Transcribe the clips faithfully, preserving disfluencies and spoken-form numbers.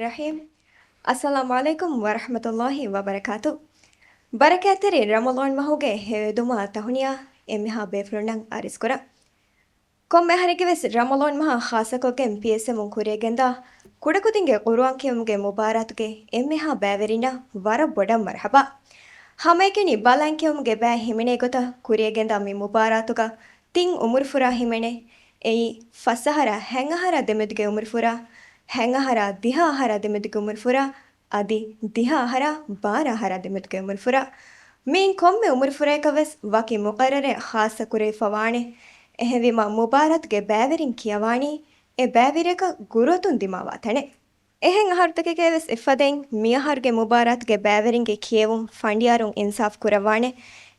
ރަޙީމް. އައްސަލާމު ޢަލައިކުމް ވަރަޙްމަތުﷲި ވަބަރަކާތު. ބަރަކާތްތެރި ރަމަޟާން މަހުގެ ހެޔޮއެދުމާ ތަހުނިޔާ އެންމެހާ ބޭފުޅުންނަށް އަރިސްކުރަން. ކޮންމެ އަހަރެއްގެ ވެސް ރަމަޟާން މަހާ ޚާއްޞަކޮށްގެން ޕީއެސްއެމުން ކުރިއަށްގެންދާ ކުޑަކުދިންގެ ޤުރުއާން ކިޔެވުމުގެ މުބާރާތުގެ އެންމެހާ ބައިވެރިންނަށް ވަރަށް ބޮޑަށް މަރުޙަބާ. ހަމައެކަނި ބަލަން ކިޔެވުމުގެ ބައި ހިމެނޭ ގޮތަށް ކުރިއަށްގެންދާ މި މުބާރާތުގަ ތިން އުމުރުފުރާ ހިމެނޭ. އެއީ، ފަސް އަހަރާ ހަތް އަހަރާ ދެމެދުގެ އުމުރުފުރާ، ހަތް އަހަރާ ދިހަ އަހަރާ ދެމެދުގެ އުމުރުފުރާ، އަދި ދިހަ އަހަރާ ބާރަ އަހަރާ ދެމެދުގެ އުމުރުފުރާ. މިއިން ކޮންމެ އުމުރުފުރަޔަކަށް ވެސް ވަކި މުޤައްރަރެއް ޚާއްޞަ ކުރެވިފަ ވާނެ. އެހެންވީމަ، މުބާރާތުގެ ބައިވެރިން ކިޔަވާނީ އެ ބައިވެރިޔަކަށް ގުރުއަތުން ދިމާވާ ތަނެއް. އެހެން އަހަރުތަކެކޭ ވެސް އެއްފަދައިން، މިއަހަރުގެ މުބާރާތުގެ ބައިވެރިންގެ ކިޔެވުން ފަނޑިޔާރުން އިންސާފު ކުރައްވާނެ.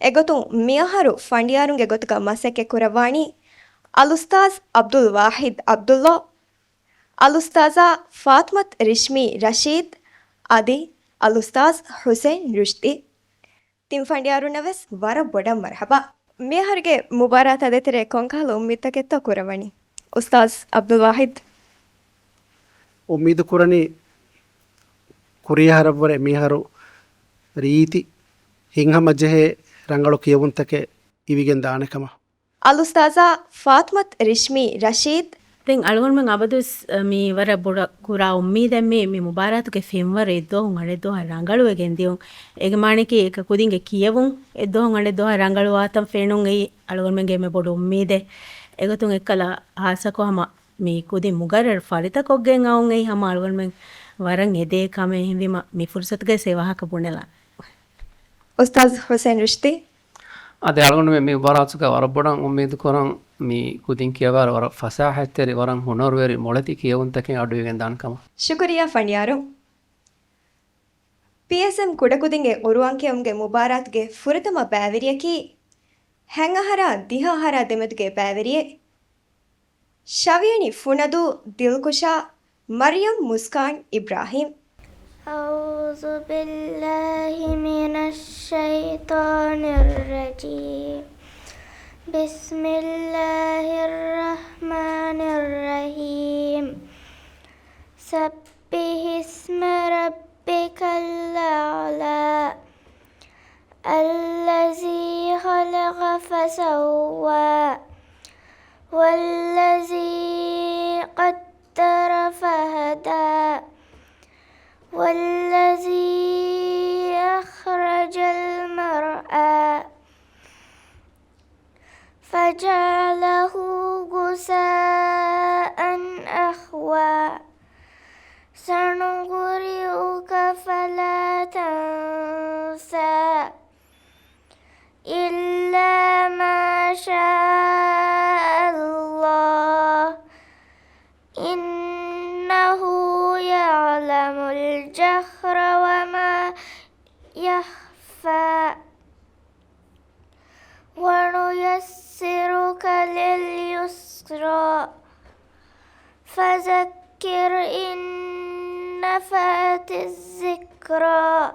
އެގޮތުން މިއަހަރު ފަނޑިޔާރުންގެ ގޮތުގަ މަސައްކަތް ކުރައްވާނީ އަލްއުސްތާޛް ޢަބްދުލް ވާޙިދް ޢަބްދުﷲ، އަލްއުސްތާޛާ ފާޠިމަތު ރިޝްމީ ރަޝީދް އަދި އަލްއުސްތާޛް ޙުސައިން ރުޝްދީ. ތިން ފަނޑިޔާރުންނަށް ވެސް ވަރަށް ބޮޑަށް މަރުޙަބާ. މިއަހަރުގެ މުބާރާތާ ދޭތެރޭ ކޮންކަހަލަ އުއްމީދުތަކެއްތޯ ކުރައްވަނީ؟ އުސްތާޛް ޢަބްދުލް ވާޙިދް. އުއްމީދު ކުރަނީ ކުރިއަހަރަށްވުރެ މިއަހަރު ރީތި ހިތްހަމަޖެހޭ ރަނގަޅު ކިޔެވުންތަކެއް އިވިގެން ދާނެ ކަމަށް. އަލްއުސްތާޛާ ފާޠިމަތު ރިޝްމީ ރަޝީދް. ދެން އަޅުގަނޑުމެން އަބަދުވެސް، އަ، މި ވަރަށް ބޮޑަށް ކުރާ އުއްމީދެއް މި، މި މުބާރާތުގެ ފެންވަރު އެއްދުވަހުން އަނެއްދުވަހަށް ރަނގަޅުވެގެން ދިޔުން. އޭގެ މާނައަކީ އެކަކުދިންގެ ކިޔެވުން އެއްދުވަހުން އަނެއްދުވަހަށް ރަނގަޅުވާތަން ފެނުން އެއީ އަޅުގަނޑުމެންގެ އެންމެ ބޮޑު އުއްމީދެއް. އެގޮތުން އެއްކަލަ ޚާއްޞަކޮށް ހަމަ މި ކުދިން މުގައްރަރު ފަރިތަކޮށްގެން އައުން އެއީ ހަމަ އަޅުގަނޑުމެން ވަރަށް އެދޭ ކަމެއް. އެހެންވީމަ މި ފުރުސަތުގައި އެ ވާހަކަ ބުނެލާ. އުސްތާޛް ޙުސައިން ރުޝްދީ. އަދި އަޅުގަނޑުމެން މި މުބާރާތުގަ ވަރަށް ބޮޑަށް އުއްމީދު ކުރަން މި ކުދިން ކިޔަވާރު ވަރަށް ފަސާހަތްތެރި، ވަރަށް ހުނަރުވެރި މޮޅެތި ކިޔެވުންތަކެއް އަޑުއިވިގެން ދާނެ ކަމަށް. ޝުކުރިއްޔާ ފަނޑިޔާރު. ޕީއެސްއެމް ކުޑަކުދިންގެ ޤުރުއާން ކިޔެވުމުގެ މުބާރާތުގެ ފުރަތަމަ ބައިވެރިޔަކީ ހަތް އަހަރާ ދިހަ އަހަރާ ދެމެދުގެ ބައިވެރިއެއް. ޝަވިޔަނި ފުނަދޫ ދިލްކުޝާ މަރިޔަމް މުސްކާން އިބްރާހީމް. أعوذ بالله من الشيطان الرجيم. بسم الله الرحمن الرحيم. سبح اسم ربك الأعلى. الذي خلق فسوى. والذي قدر فهدى. والذي أخرج المرعى. فجعله غثاء أحوى. سنقرئك فلا تنسى. إلا ما شاء الله. إنه يعلم الجهر وما يخفى. ونيسرك لليسرى. فذكر إن نفعت الذكرى.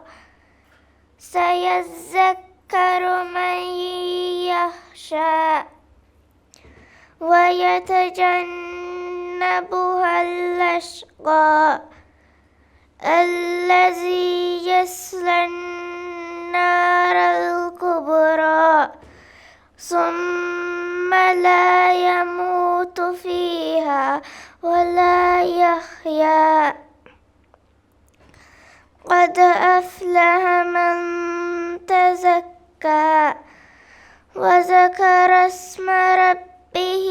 سيذكر من يخشى. ويتجنبها الأشقى. الذي يصلى النار الكبرى. ثم لا يموت فيها ولا يحيا. قد أفلح من تزكى. وذكر اسم ربه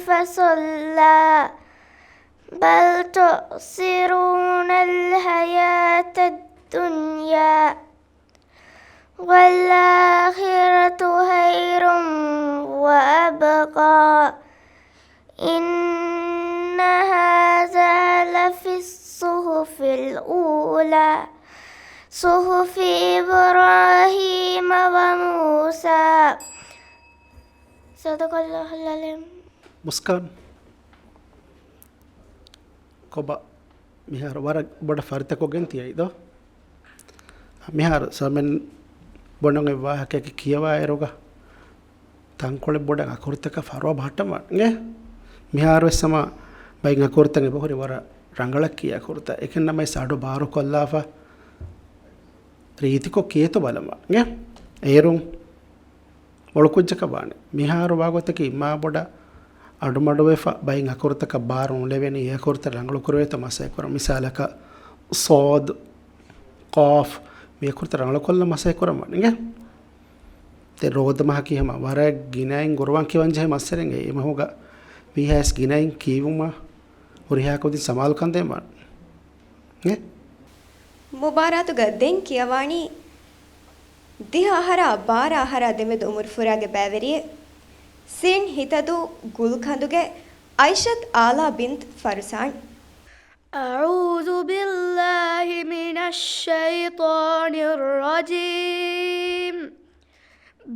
فصلى. بل تؤثرون الحياة الدنيا. والآخرة خير وأبقى. إن هذا لفي الصحف الأولى. صحف إبراهيم وموسى. صدق الله العظيم. މުސްކާން، ކޮބާ މިހާރު ވަރަށް ބޮޑަށް ފަރިތަކޮށްގެން ތިޔައީ ދޯ؟ މިހާރު ސަމެން ބުނަން އޮތް ވާހަކައަކީ ކިޔަވާއިރުގަ ތަންކޮޅެއް ބޮޑަށް އަކުރުތަކަށް ފަރުވާ ބަހައްޓަން ވާނެ. މިހާރު ވެސް ހަމަ ބައިން އަކުރުތައް އެބަހުރި ވަރަށް ރަނގަޅަށް ކިޔާ ކުރުތަ؟ އެކަން ނަމަވެސް އަޑު ބާރުކޮށްލާފަ ރީތިކޮށް ކިޔޭތޯ ބަލަމާ. އޭރުން މޮޅު ކުއްޖަކަށް ވާނެ. މިހާރު ވާގޮތަކީ މާ ބޮޑަށް އަޑުމަޑުވެފަ ބައިން އަކުރުތަކަށް ބާރު ނުލެވެނީ އެ އަކުރުތައް ރަނގަޅު ކުރެވޭތޯ މަސައްކަތް ކުރަން. މިސާލަކަށް ޞާދު، ޤާފް މި އަކުރުތައް ރަނގަޅުކޮށްލަން މަސައްކަތް ކުރަން ވާނެ. ދެން ރޯދަމަހަކީ ހަމަ ވަރަށް ގިނައިން ގުރުއާން ކިޔަވަން ޖެހޭ މައްސަރެއް. އެ މަހުގަ ވީހާވެސް ގިނައިން ކިޔެވުމަށް ހުރިހާ ކުދިން ސަމާލުކަން ދޭން ވާނެ. އެ؟ މުބާރާތުގަ ދެން ކިޔަވާނީ ދިހަ އަހަރާ ބާރަ އަހަރާ ދެމެދު އުމުރު ފުރާގެ ބައިވެރިއެއް. ސީން ހިތަދޫ ގުލްކަނދުގެ އައިޝަތް އާލާ ބިންތް ފަރުސާން. أعوذ بالله من الشيطان الرجيم.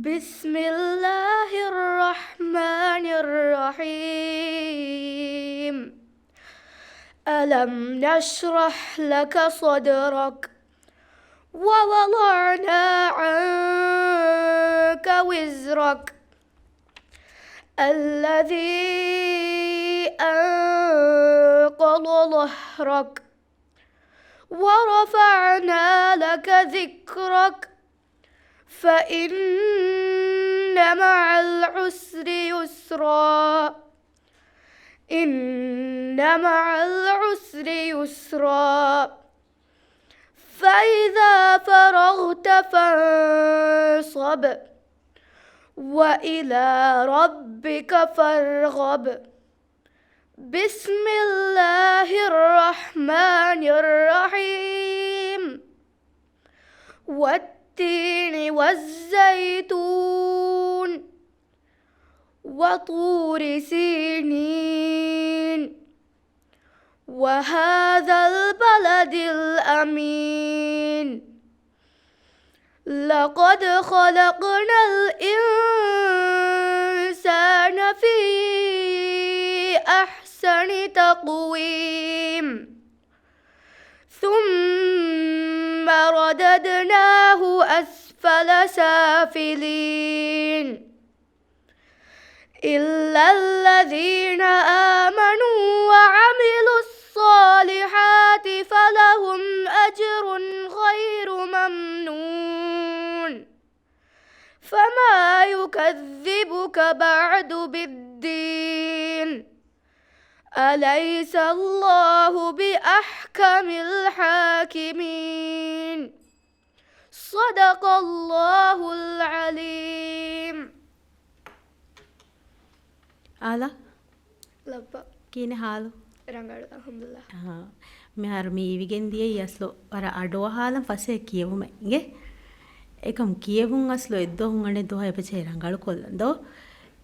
بسم الله الرحمن الرحيم. ألم نشرح لك صدرك ووضعنا عنك وزرك الذي أنقض ظهرك ورفعنا لك ذكرك فإن مع العسر يسرا. إن مع العسر يسرا. فإذا فرغت فانصب. وإلى ربك فارغب. بسم الله الرحمن الرحيم. والتين والزيتون. وطور سينين. وهذا البلد الأمين. لقد خلقنا الإنسان في أحسن تقويم. ثم رددناه أسفل سافلين. إلا الذين آمنوا وعملوا الصالحات فلهم أجر غير ممنون. فما يكذبك بعد بالدين. أليس الله بأحكم الحاكمين. صدق الله العظيم. އާލާ؟ ލައްބަ. ކިހިނެއް ހާލު؟ ރަނގަޅު، އަލްޙަމްދުލިއްލާހް. އަހާ. މިހާރު މި އިވިގެން ދިޔައީ އަސްލު ވަރަށް އަޑުއަހާލަން ފަސޭހަ ކިޔެވުމެއް އިނގޭ. އެކަމް ކިޔެވުން އަސްލު އެއްދުވަހުން އަނެއް ދުވަހަށް އެބަޖެހޭ ރަނގަޅުކޮށްލަން ދޯ.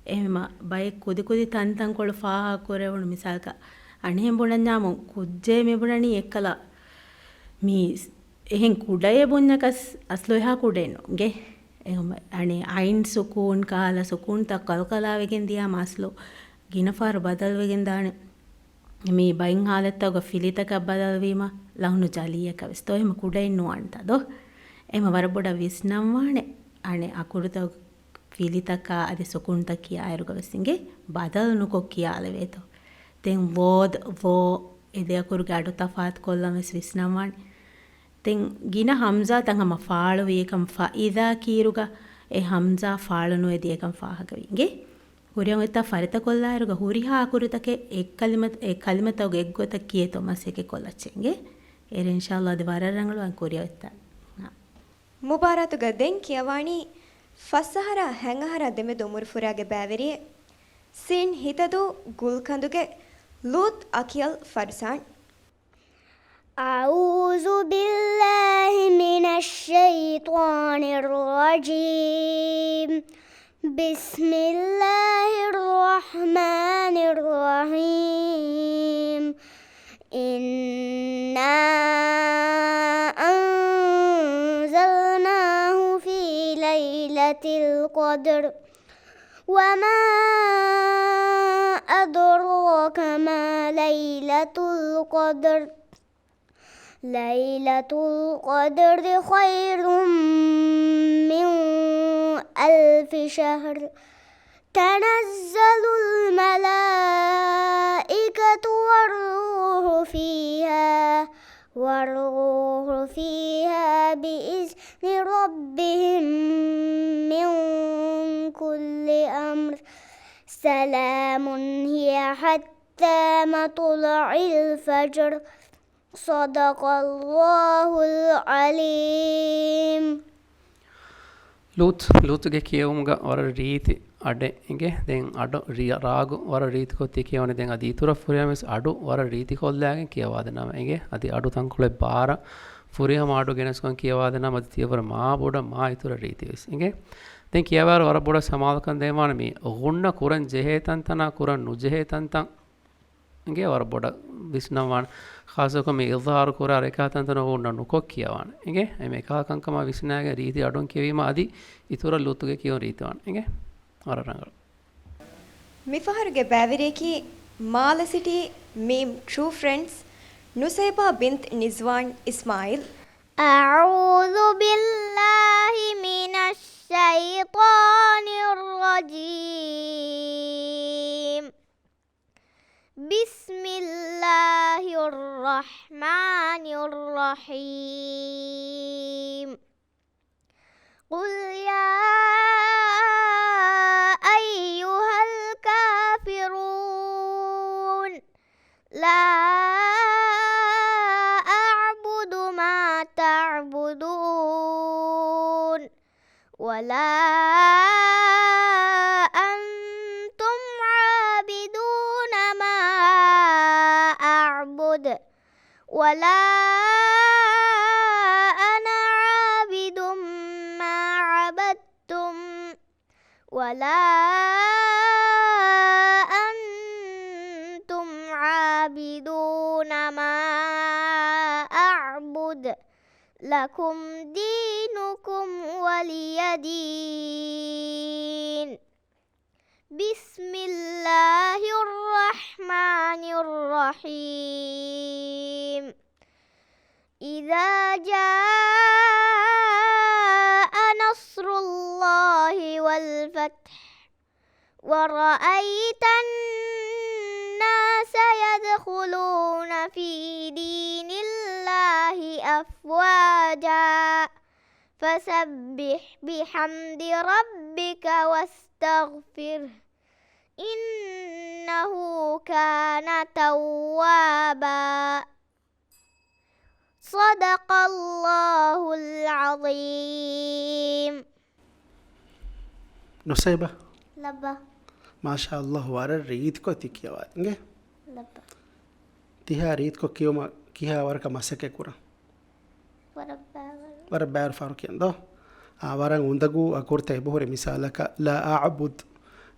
އެހެމަ ބައެއް ކުދިކުދި ތަންތަންކޮޅު ފާހަގަކުރެވުނު މިސާލަކަށް އަނެއްހެން ބުނަންޏާމު ކުއްޖޭ މި ބުނަނީ އެއްކަލަ މީ އެހެން ކުޑައޭ ބުންޏަކަސް އަސްލު އެހާ ކުޑައެއް ނޫންގެ. އެހެން އަނެއް އައިން ސުކޫން ކަހަލަ ސުކޫންތައް ކަލްކަލާވެގެން ދިޔާމަ އަސްލު ގިނަ ފަހަރު ބަދަލުވެގެން ދާނެ. މީ ބައިން ހާލަތްތަކުގަ ފިލިތަކަށް ބަދަލުވީމަ ލަހުނު ޖަލީއަކަށް ވެސް ދޯ އެހެން ކުޑައެއް ނުވާނެތާ ދޯ. އެހެން ވަރަށް ބޮޑަށް ވިސްނަންވާނެ އަނެއް އަކުރުތައް ފިލިތަކާ އަދި ސުކޫންތައް ކިޔާއިރުގަ ވެސް އިނގޭ ބަދަލު ނުކޮށް ކިޔާލެވޭތޯ. ދެން ވޯދް، ވޯ އެ ދެ އަކުރުގެ އަޑު ތަފާތު ކޮށްލަން ވެސް ވިސްނަންވާނެ. ދެން ގިނަ ހަމްޒާތައް ހަމަ ފާޅުވީ އެކަމް ފައިދާ ކީރުގަ އެ ހަމްޒާ ފާޅު ނުވެ ދިޔަކަން ފާހަގަވީ އިނގޭ. ހުރިހާ އޮތްތާ ފަރިތަކޮށްލާއިރުގަ ހުރިހާ އަކުރުތަކެއް އެއްކަލިމަ، އެ ކަލިމަތަކުގެ އެއްގޮތަށް ކިޔޭތޯ މަސައްކަތް ކޮށްލައްޗޭ އިނގޭ. އޭރު އިންޝާﷲ އަދި ވަރަށް ރަނގަޅު އަން ކުރިއަށް އޮތްތާ. މުބާރާތުގަ ދެން ކިޔަވާނީ ފަސް އަހަރާ ހަތް އަހަރާ ދެމެދު އުމުރު ފުރާގެ ބައިވެރިއެއް. ސީން ހިތަދޫ ގުލްކަނދުގެ ލޫޠް އަކިޔަލް ފަރުސާން. أعوذ بالله من الشيطان الرجيم. بسم الله الرحمن الرحيم. إنا أنزلناه في ليلة القدر. وما أدراك ما ليلة القدر. ليلة القدر خير من ألف شهر. تنزل الملائكة والروح فيها، والروح فيها بإذن ربهم من كل أمر، سلام هي حتى مطلع الفجر. صدق الله العظيم. ލޫޠު، ލޫޠުގެ ކިޔެވުމުގަ ވަރަށް ރީތި އަޑެއް އިނގޭ. ދެން އަޑު ރިޔަ-، ރާގު ވަރަށް ރީތިކޮށް ތި ކިޔަވަނީ. ދެން އަދި އިތުރަށް ފުރިހަމަވެސް އަޑު ވަރަށް ރީތިކޮށްލާގެން ކިޔަވާދެންނާމެ އިނގޭ. އަދި އަޑު ތަންކޮޅެއް ބާރަށް ފުރިހަމަ އަޑު ގެނެސްކޮށް ކިޔަވާދެންނާމެ އަދި ތިޔަބަރަށް މާ ބޮޑަށް މާ އިތުރަށް ރީތިވެސް އިނގޭ. ދެން ކިޔަވާއިރު ވަރަށް ބޮޑަށް ސަމާލުކަން ދޭންވާނެ މި ޣުންނަ ކުރަން ޖެހޭ ތަންތަނާ ކުރަން ނުޖެހޭ ތަންތަން އިނގޭ ވަރަށް ބޮޑަށް ވިސްނަންވާނެ. ޚާއްޞަކޮށް މި އިޒްހާރު ކުރާ ރެކާތަންތަނަށް އޮންނަ ނުކޮށް ކިޔަވާނެ އިނގޭ. އެމެ އެކާ ކަންކަމާ ވިސްނާގެން ރީތި އަޑުން ކިޔެވީމަ އަދި އިތުރަށް ލޫޠުގެ ކިޔުން ރީތިވާނެ އިނގޭ. ވަރަށް ރަނގަޅު. މިފަހަރުގެ ބައިވެރިޔަކީ މާލެ ސިޓީ މީމް ޓްރޫ ފްރެންޑްސް ނުސައިބާ ބިންތް ނިޒްވާން އިސްމާއިލް. أعوذ بالله من الشيطان الرجيم. بسم الله الرحمن الرحيم. قل يا أيها الكافرون، لا أعبد ما تعبدون، ولا أنتم عابدون ما أعبد، ولا أنا عابد ما عبدتم، ولا أنتم عابدون ما أعبد، لكم دينكم ولي دين. بسم الله الرحمن الرحيم. إذا جاء نصر الله والفتح ورأيت الناس يدخلون في دين الله أفواجا فسبح بحمد ربك واستغفره إنه كان توابا. صدق الله العظيم. ނުސައިބާ؟ ލައްބަ. މާޝާﷲ، ވަރަށް ރީތިކޮށް ތި ކިޔަވާ އިނގޭ. ލައްބަ. ތިހާ ރީތިކޮށް ކިޔުމަށް ކިހާ ވަރަކަށް މަސައްކަތް ކުރަން؟ ވަރަށް ބާރު. ވަރަށް ބާރު ފަހަރު ކިޔަން ދޯ؟ އާ، ވަރަށް އުނދަގޫ އަކުރުތައް އެބަހުރި. މިސާލަކަށް، لا أعبد.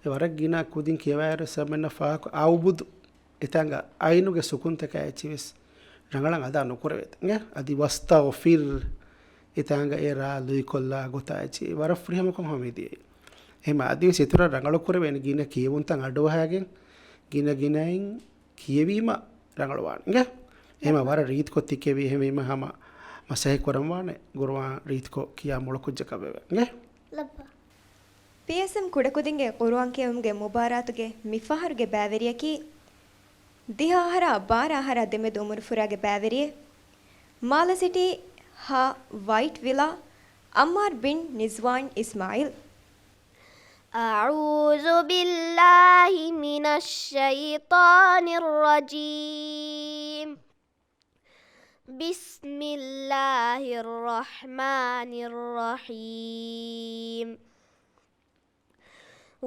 އެ ވަރަށް ގިނަ ކުދިން ކިޔަވާއިރު ސަމެންނަ ފާކު އައުބުދު. އެތާނގަ އައިނުގެ ސުކުންތަކާ އެއްޗިވެސް ރަނގަޅަށް އަދާ ނުކުރެވޭތަ. އެ އަދި ވަސްތަޣްފިރް. އެތާނގަ އެ ރާ ލުއިކޮށްލާ ގޮތާ އެއްޗި ވަރަށް ފުރިހަމަކޮށް ހަމަ މިދިޔައީ. އެހެމަ އަދިވެސް އިތުރަށް ރަނގަޅު ކުރެވޭނެ ގިނަ ކިޔެވުންތައް އަޑުއަހާގެން ގިނަ ގިނައިން ކިޔެވީމަ ރަނގަޅުވާނެ އިނގޭ. އެހެމަ ވަރަށް ރީތިކޮށް ތި ކިޔެވީ. އެހެމަ ހަމަ މަސައްކަތް ކުރަންވާނެ ގުރުއާން ރީތިކޮށް ކިޔާ މޮޅު ކުއްޖަކަށް ވެވޭ އިނގޭ. ލައްބަ. ޕީއެސްއެމް ކުޑަކުދިންގެ ގުރުއާން ކިޔެވުމުގެ މުބާރާތުގެ މިފަހަރުގެ ބައިވެރިޔަކީ ދިހަ އަހަރާ ބާރަ އަހަރާ ދެމެދު އުމުރުފުރާގެ ބައިވެރިއެއް، މާލެ ސިޓީ ހަ ވައިޓް ވިލާ، އައްމާރް ބިން ނިޒްވާން އިސްމާއިލް. أعوذ بالله من الشيطان الرجيم. بسم الله الرحمن الرحيم.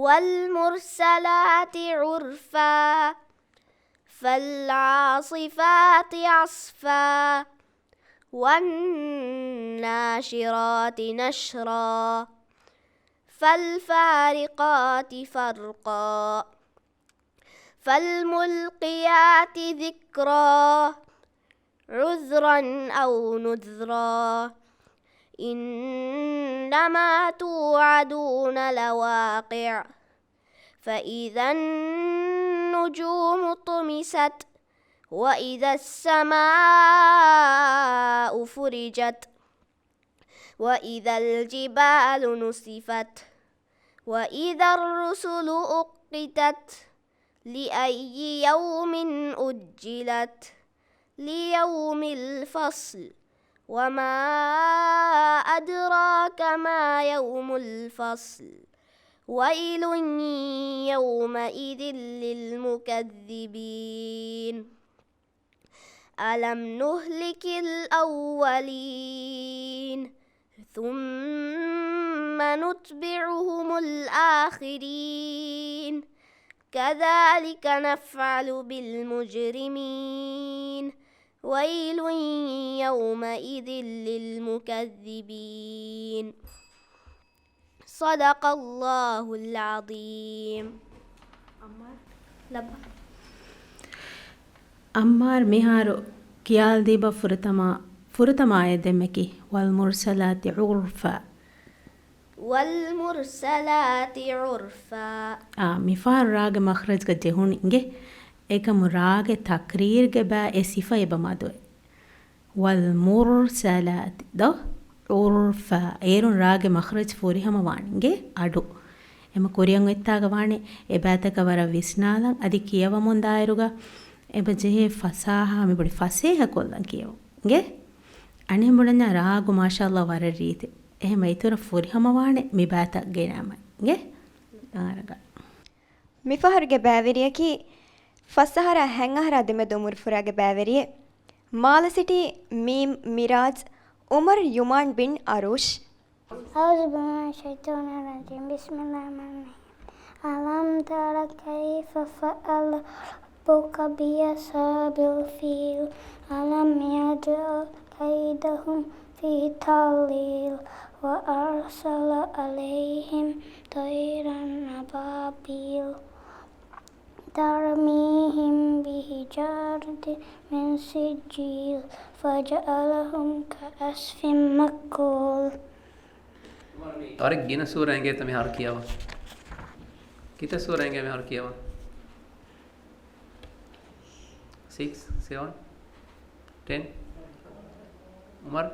والمرسلات عرفا، فالعاصفات عصفا، والناشرات نشرا، فالفارقات فرقا، فالملقيات ذكرا، عذرا أو نذرا، إنما توعدون لواقع، فإذا النجوم طمست، وإذا السماء فرجت، وإذا الجبال نسفت، وإذا الرسل أقتت، لأي يوم أجلت؟ ليوم الفصل. وما أدراك ما يوم الفصل. ويل يومئذ للمكذبين. ألم نهلك الأولين ثم نتبعهم الآخرين كذلك نفعل بالمجرمين ويل يومئذ للمكذبين. صدق الله العظيم. އައްމާރު މިހާރު ކިޔާލަދީބަ ފުރަތަމަ، ފުރަތަމަ އާޔަތް ދެންމެކި، والمرسلات عرفا. والمرسلات عرفا. އާ، މިފަހަރު ރާގެ މަޚްރަޖްގަ ޖެހުނު އިނގޭ. އެކަމު ރާގެ ތަކްރީރުގެ ބައި އެ ސިފަ އެބަ މަދުވޭ. والمرسلات ދޯ؟ عرفا. އޭރުން ރާގެ މަޚްރަޖް ފުރިހަމަ ވާނެ އިނގޭ އަޑު. އެމަ ކުރިއަށް އޮތްތާގަ ވާނެ އެބައިތަކަށް ވަރަށް ވިސްނާލަން، އަދި ކިޔަވަމުން ދާއިރުގަ އެބަ ޖެހޭ ފަސާހަ، މިބޮޑި ފަސޭހަކޮށްލަން ކިޔެވުން އިނގޭ. އަނެއް ބުނަންޏާ ރާގު މާޝާﷲ ވަރަށް ރީތި. އެހެމަ އިތުރަށް ފުރިހަމަ ވާނެ މި ބައިތައް ގެނައިމަ އިނގޭ. އާރަގަ. މިފަހަރުގެ ބައިވެރިޔަކީ ފަސް އަހަރާ ހަތް އަހަރާ ދެމެދު އުމުރު ފުރާގެ ބައިވެރިއެއް. މާލެ ސިޓީ، މީމް، މިރާޒް، އުމަރު ޔުމާން ބިން އަރޫޝް. أعوذ بالله من الشيطان الرجيم. بسم الله الرحمن الرحيم. ألم تر كيف فعل ربك بأصحاب الفيل. ألم يجعل كيدهم في تضليل. وأرسل عليهم طيرا أبابيل. ترميهم بحجارة من سجيل فجعلهم كعصف مأكول. ވަރަށް ގިނަ ސޫރަ އެނގޭތަ މިހާރު ކިޔަވާ؟ ކިތައް ސޫރަ އެނގޭ މިހާރު ކިޔަވާ؟ ސިކްސް، ސެވަން، ޓެން. އުމަރު،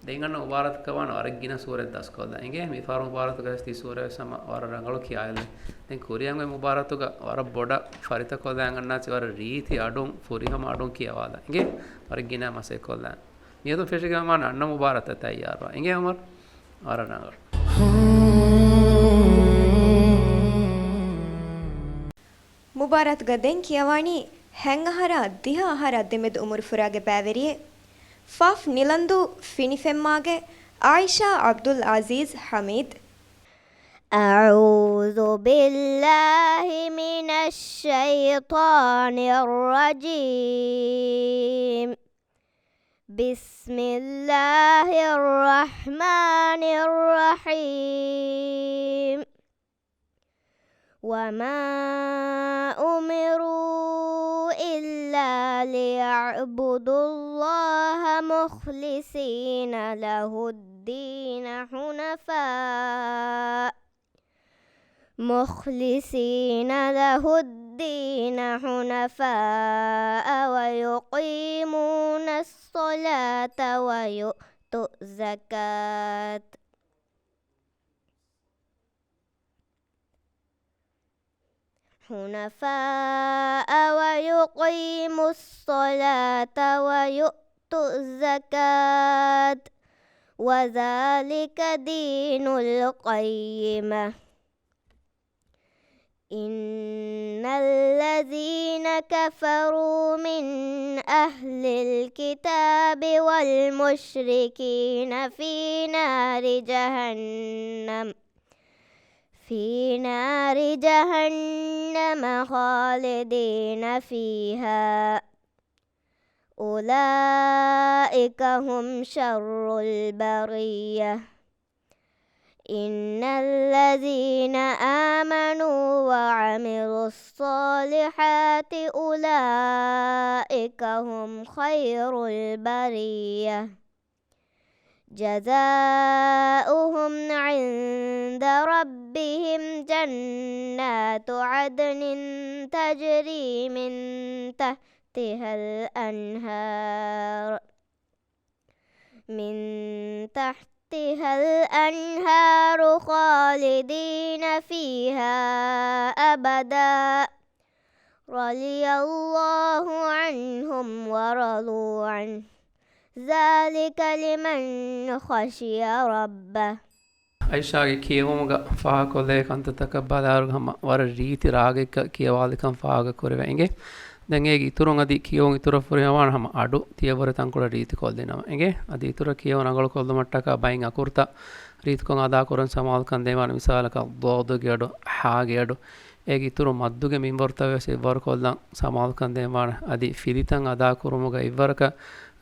ދެން އަންނަ މުބާރާތަކަށް ވާނެ ވަރަށް ގިނަ ސޫރަތް ދަސްކޮށްލާ. އެނގޭ މިފަހަރު މުބާރާތުގަ ވެސް ތި ސޫރަ ވެސް ހަމަ ވަރަށް ރަނގަޅު ކިޔާލެ. ދެން ކުރިއަށް އޮތް މުބާރާތުގަ ވަރަށް ބޮޑަށް ފަރިތަކޮށްލާ އަންނާތި ވަރަށް ރީތި އަޑުން ފުރިހަމަ އަޑުން ކިޔަވާލާ. އެނގޭ ވަރަށް ގިނަ މަސައްކަތްކޮށްލާ. މިއަދު ފެށިގެން ވާނެ އަންނަ މުބާރާތަށް ތައްޔާރުވާ. އެނގޭ އުމަރު؟ ވަރަށް ރަނގަޅު. މުބާރާތުގަ ދެން ކިޔަވާނީ ހަތް އަހަރާ ދިހަ އަހަރާ ދެމެދު އުމުރު ފުރާގެ ބައިވެރިއެއް. ފާފް ނިލަންދޫ ފިނިފެންމާގެ އާއިޝާ ޢަބްދުލް ޢަޒީޒް ޙަމީދު. أعوذ بالله من الشيطان الرجيم. بسم الله الرحمن الرحيم. وما أمروا إلا ليعبدوا الله مخلصين له الدين حنفاء، مخلصين له الدين حنفاء ويقيمون الصلاة ويؤتوا الزكاة، حنفاء ويقيموا الصلاة ويؤتوا الزكاة وذلك دين القيمة. إن الذين كفروا من أهل الكتاب والمشركين في نار جهنم، في نار جهنم خالدين فيها، أولئك هم شر البرية. إن الذين آمنوا وعملوا الصالحات أولئك هم خير البرية. جزاؤهم عند ربهم جنات عدن تجري من تحتها الأنهار، من تحتها الأنهار خالدين فيها أبدا، رضي الله عنهم ورضوا عنه، ذلك لمن خشي ربه. އައިޝާގެ ކިޔެވުމުގަ ފާހަގަކޮށްލޭ ކަންތައްތަކަށް ބަލާއިރު ހަމަ ވަރަށް ރީތި ރާގެއްގަ ކިޔަވާލިކަން ފާހަގަކުރެވޭ އިނގޭ. ދެން އޭގެ އިތުރުން އަދި ކިޔެވުން އިތުރަށް ފުރިހަމަވާން ހަމަ އަޑު ތިޔަބަރެއް ތަންކޮޅެއް ރީތިކޮށްލިނަމަ އިނގޭ. އަދި އިތުރަށް ކިޔެވުން ރަނގަޅުކޮށްލުމަށްޓަކާ ބައިން އަކުރުތައް ރީތިކޮށް އަދާކުރަން ސަމާލުކަން ދޭންވާނެ. މިސާލަކަށް ޟާދުގެ އަޑު، ހާގެ އަޑު، އޭގެ އިތުރު މައްދުގެ މިންވަރުތައް ވެސް އެއްވަރުކޮށްލަން ސަމާލުކަން ދޭންވާނެ. އަދި ފިލިތައް އަދާކުރުމުގަ އެއްވަރަކަށް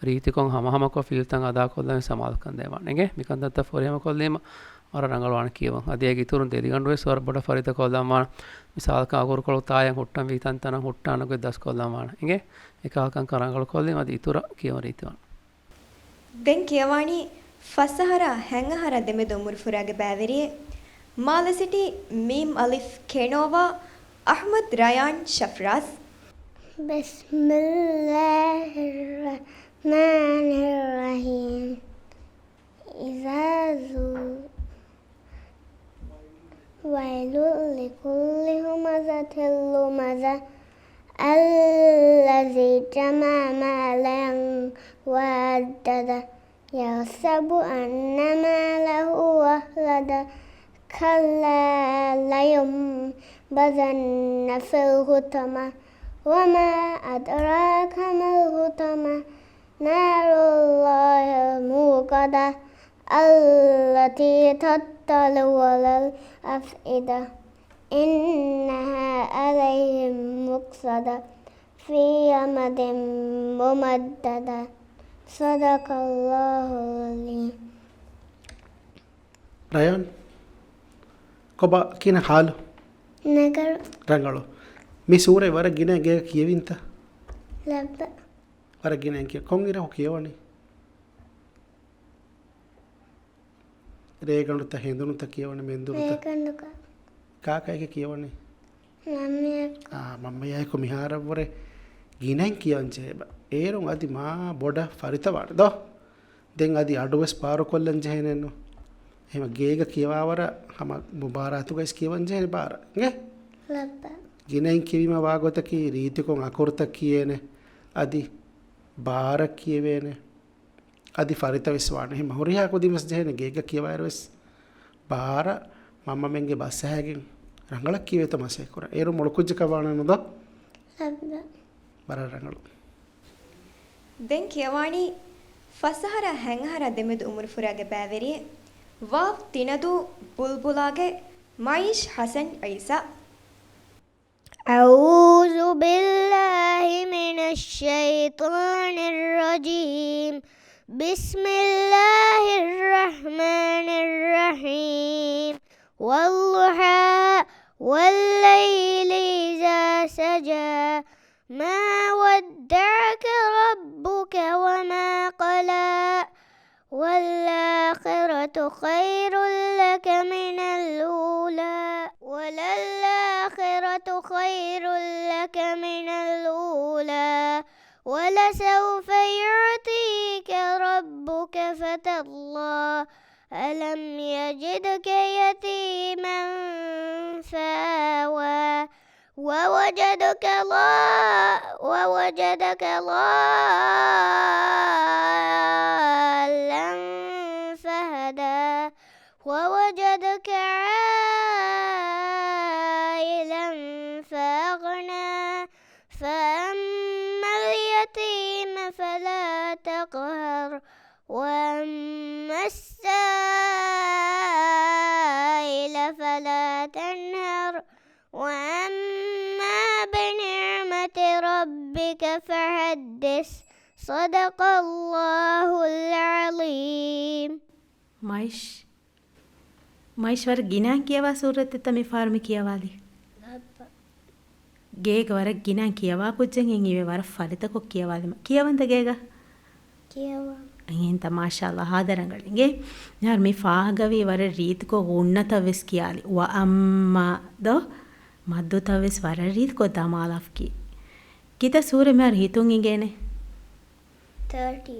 ރީތިކޮށް ހަމަހަމަކޮށް ފިލިތައް އަދާކޮށްލަން ސަމާލުކަން ދޭންވާނެ. އެނގޭ؟ މިކަންތައްތައް ފުރިހަމަކޮށްލީމަ ވަރަށް ރަނގަޅުވާނެ ކިޔެވުން. އަދި އޭގެ އިތުރުން ދެލިގަނޑު ވެސް ވަރަށް ބޮޑަށް ފަރިތަކޮށްލަންވާނެ. މިސާލަކަށް އަގުރުކޮޅު ތާޔަށް ހުއްޓަން ވީ ތަންތަނަށް ހުއްޓާނަގޮތް ދަސްކޮށްލަންވާނެ. އިނގޭ؟ އެކަހަލަ ކަންކަން ރަނގަޅުކޮށްލީމަ އަދި އިތުރަށް ކިޔެވުން ރީތިވާނެ. ދެން ކިޔަވާނީ ފަސް އަހަރާ ހަތް އަހަރާ ދެމެދު އުމުރު ފުރާގެ ބައިވެރިއެއް، މާލެ ސިޓީ މީމް އަލިފް ކެނޯވާ އަޙްމަދު ރަޔާން ޝަފްރާޒް. بسم الله الرحمن الرحيم. إذا زل-، ويل لكل همزة لمزة، الذي جمع مالا وعدده، يحسب أن ماله أخلده، كلا لينبذن في الحطمة، وما أدراك ما الحطمة، نار الله الموقدة، التي تطلع على الأفئدة، إنها عليهم مؤصدة، في عمد ممددة. صدق الله العظيم. ރަޔާން، ކޮބާ ކިހިނެއް ހާލު؟ ރަނގަޅު. ރަނގަޅު. މި ސޫރަތް ވަރަށް ގިނަ ގޭ ކިޔެވިންތަ؟ ލައްބަ. ވަރަށް ގިނަ ކިޔެ-، ކޮން އިރަކު ކިޔަވަނީ؟ ރޭގަނޑުތައް ހެނދުނުތައް ކިޔަވަނީ މެންދުރުތައް. ރޭގަނޑުގަ. ކާކައެކޭ ކިޔަވަނީ؟ މަންމަޔަކު. އާ، މަންމަޔާއެކު މިހާރަށްވުރެ ގިނައިން ކިޔަވަން ޖެހޭ. އޭރުން އަދި މާ ބޮޑަށް ފަރިތަވާނެ ދޯ؟ ދެން އަދި އަޑުވެސް ބާރުކޮށްލަން ޖެހޭނެއްނު. އެހެމަ ގޭގަ ކިޔަވާވަރަށް ހަމަ މުބާރާތުގައިސް ކިޔަވަން ޖެހޭނެ ބާރަށް. އިނގޭ؟ ލައްބަ. ގިނައިން ކިޔެވީމަ ވާގޮތަކީ ރީތިކޮށް އަކުރުތައް ކިޔޭނެ. އަދި ބާރަށް ކިޔެވޭނެ. އަދި ފަރިތަވެސް ވާނެ. އެހެމަ ހުރިހާ ކުދިންވެސް ޖެހޭނެ ގޭގަ ކިޔަވާއިރުވެސް ބާރަށް މަންމަމެންގެ ބަސްއަހައިގެން ރަނގަޅަށް ކިޔެވޭތޯ މަސައްކަތް ކުރަން. އޭރު މޮޅުކުއްޖަކަށް ވާނެ ނުދޯ؟ ލައްބަ. ވަރަށް ރަނގަޅު. ދެން ކިޔަވާނީ ފަސް އަހަރާ ހަތް އަހަރާ ދެމެދު އުމުރު ފުރާގެ ބައިވެރިއެއް، ވާވް ތިނަދޫ ބުލްބުލާގެ މައިޝް ޙަސަން ޢީސާ. أعوذ بالله من الشيطان الرجيم. بسم الله الرحمن الرحيم. والضحى، والليل إذا سجى. ما ودعك ربك وما قلى. والآخرة خير لك من الأولى. وللآخرة خير لك من الأولى. ولسوف يعطيك ربك فترضى. ألم يجدك يتيما فآوى. ووجدك ضا-، ووجدك ضالا فهدى. ووجدك عائلا فأغنى. فأما اليتيم فلا تقهر. وأما السائل فلا تنهر. وأما بنعمة ربك فحدث. صدق الله العظيم. މައިޝް، މައިޝް ވަރަށް ގިނައިން ކިޔަވާ ސޫރަތެއްތަ މި ފާރު މި ކިޔަވާލީ؟ ގޭގަ ވަރަށް ގިނައިން ކިޔަވާ ކުއްޖެއް ހެން އިވޭ ވަރަށް ފަރިތަކޮށް ކިޔަވާލީމަ. ކިޔަވަންތަ ގޭގަ؟ ކިޔަވާ. އެހެންތަ މާޝާﷲ ހާދަ ރަނގަޅު އިނގޭ. މިހާރު މި ފާހަގަވީ ވަރަށް ރީތިކޮށް ޣުންނަތައް ވެސް ކިޔާލި. ވައައްމާ ދޯ؟ މައްދުތައް ވެސް ވަރަށް ރީތިކޮށް ދަމާލާފަ ކީ. ކިތައް ސޫރަ މިހާރު ހިތުން އިނގޭނެ؟ ތާޓީ.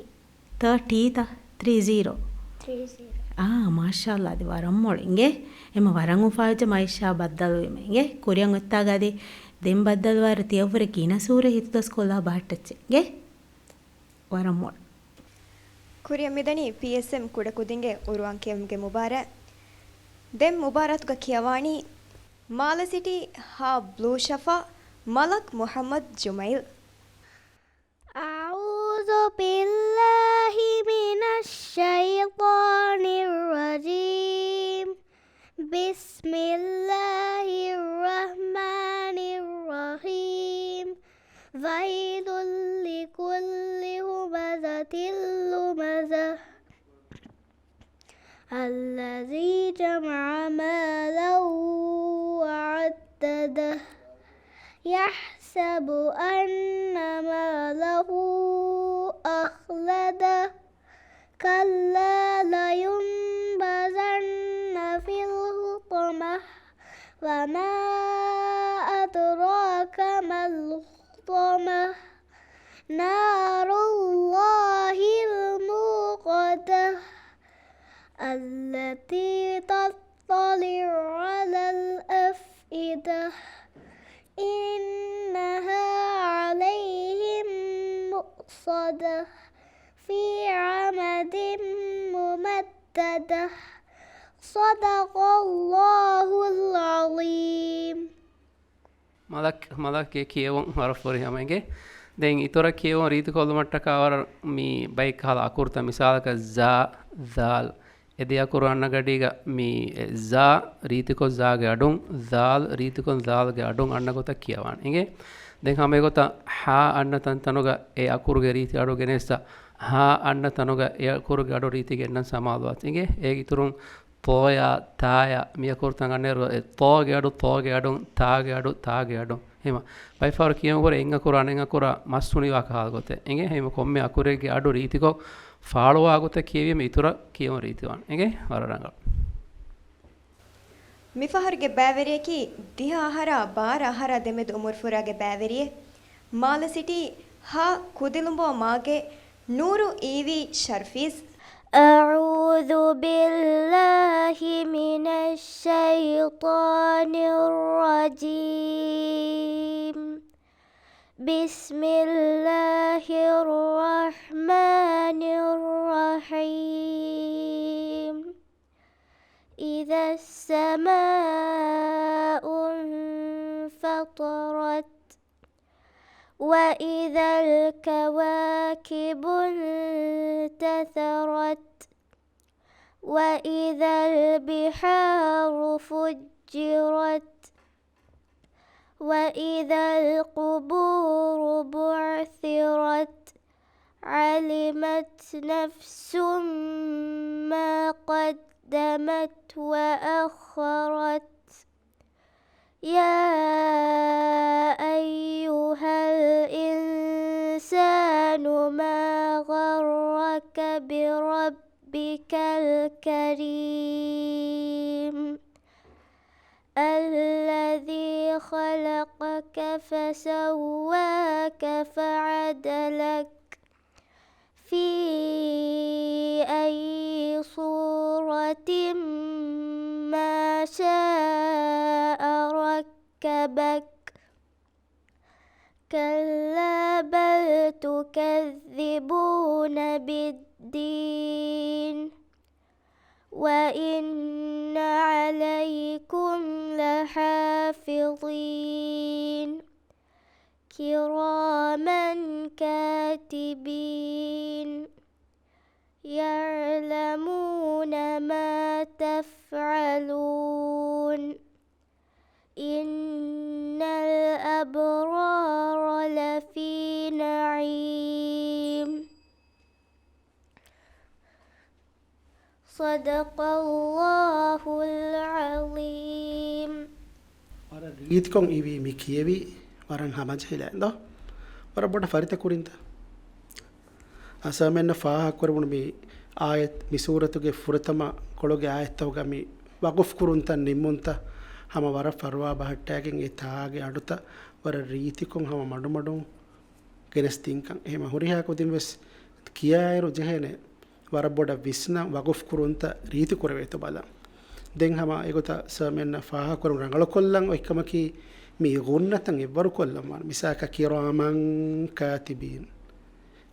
ތާޓީތަ؟ ތްރީ ޒީރޯ. ތްރީ ޒީރޯ. އާ، މާޝާﷲ އަދި ވަރަށް މޮޅު އިނގޭ. އެމަ ވަރަށް އުފާވެއްޖެ މައިޝާ ބައްދަލުވީމަ އިނގޭ. ކުރިއަށް އޮތްތާގަ އަދި ދެން ބައްދަލުވާއިރު ތިޔަށްވުރެ ގިނަ ސޫރަ ހިތުދަސްކޮށްލާ ބަހައްޓައްޗެއް. ގެ؟ ވަރަށް މޮޅު. ކުރިއަށް މިދަނީ ޕީއެސްއެމް ކުޑަކުދިންގެ ޤުރުއާން ކިޔެވުމުގެ މުބާރާތް. ދެން މުބާރާތުގަ ކިޔަވާނީ މާލެ ސިޓީ ހ ބްލޫ ޝަފާ މަލަކް މުޙައްމަދު ޖުމައިލް. أعوذ بالله من الشيطان الرجيم. بسم الله الرحمن الرحيم. ويل لكل همزة لمزة. الذي جمع مالا وعدده. يحسب أن ماله أخلده. كلا لينبذن في الحطمة. وما أدراك ما الحطمة. نار الله الموقدة. التي تطلع على الأفئدة. إنها عليهم مؤصدة. في عمد ممددة. صدق الله العظيم. މަލަކް، މަލަކްގެ ކިޔެވުން ވަރަށް ފުރިހަމަ އިނގޭ. ދެން އިތުރަށް ކިޔެވުން ރީތިކޮށްލުމަށްޓަކާ ވަރަށް މި ބައެއް ކަހަލަ އަކުރުތައް، މިސާލަކަށް ޒާ، ޒާލް. އެ ދެ އަކުރު އަންނަ ގަޑީގަ މި ޒާ ރީތިކޮށް ޒާގެ އަޑުން، ޒާލް ރީތިކޮށް ޒާލްގެ އަޑުން އަންނަ ގޮތަށް ކިޔަވާނެ އިނގޭ. ދެން ހަމަ އެގޮތަށް ހާ އަންނަ ތަންތަނުގަ އެ އަކުރުގެ ރީތި އަޑު ގެނެސްތަ، ހާ އަންނަ ތަނުގަ އެ އަކުރުގެ އަޑު ރީތި ގެންނަން ސަމާލުވާތި އިނގޭ. އޭގެ އިތުރުން ތޯޔާ، ތާޔާ މި އަކުރުތައް އަންނައިރު، އެ ތޯގެ އަޑު، ތޯގެ އަޑުން، ތާގެ އަޑު، ތާގެ އަޑުން. ހިމަ ބައެއް ފަހަރު ކިޔަން ހުރެ އެއް އަކުރު އަނެއް އަކުރާ މަސް ހުނިވާ ކަހަލަ ގޮތެއް އިނގޭ. ހިމަ ކޮންމެ އަކުރެއްގެ އަޑު ރީތިކޮށް ފާޅުވާ ގޮތަށް ކިޔެވީމަ އިތުރަށް ކިޔެވުން ރީތިވާނެ އިނގޭ. ވަރަށް ރަނގަޅު. މިފަހަރުގެ ބައިވެރިޔަކީ ދިހަ އަހަރާ ބާރަ އަހަރާ ދެމެދު އުމުރުފުރާގެ ބައިވެރިއެއް. މާލެ ސިޓީ ހ ކުދިލުނބޯ މާގެ ނޫރު އީވީ ޝަރްފީޒް. أعوذ بالله من الشيطان الرجيم. بسم الله الرحمن الرحيم. إذا السماء انفطرت. وإذا الكواكب انتثرت. وإذا البحار فجرت. وإذا القبور بعثرت. علمت نفس ما قدمت وأخرت. يا أيها الإنسان ما غرك بربك الكريم. الذي خلقك فسواك فعدلك. في أي صورة ما شاء ركبك. كلا بل تكذبون بالدين. وإن عليكم لحافظين. كراما كاتبين. يعلمون ما تفعلون. إن الأبرار لفي نعيم. صدق الله العظيم. ވަރަށް ރީތިކޮށް އިވީ މި ކިޔެވީ ވަރަށް ހަމަޖެހިލައިން ދޯ؟ ވަރަށް ބޮޑަށް ފަރިތަ ކުރިންތަ؟ އަސަމެންނަށް ފާހަގަކުރެވުނު މި އާޔަތް، މި ސޫރަތުގެ ފުރަތަމަ ކޮޅުގެ އާޔަތްތަކުގަ މި ވަގުފް ކުރުންތައް ނިންމުންތައް ހަމަ ވަރަށް ފަރުވާ ބަހައްޓައިގެން އެ ތާގެ އަޑުތައް ވަރަށް ރީތިކޮށް ހަމަ މަޑުމަޑުން ގެނެސްދިންކަން. އެހެމަ ހުރިހާ ކުދިން ވެސް ކިޔާއިރު ޖެހޭނެ ވަރަށް ބޮޑަށް ވިސްނަން ވަގުފް ކުރުންތައް ރީތި ކުރެވޭތޯ ބަލަން. ދެން ހަމަ އެގޮތަށް ސަމެންނަށް ފާހަގަކުރުން ރަނގަޅުކޮށްލަން އޮތްކަމަކީ މި ޣުންނަތައް އެއްވަރު ކޮށްލަން ވާނެ. މިސާލަކަށް ކިރާމަން ކާތިބީން.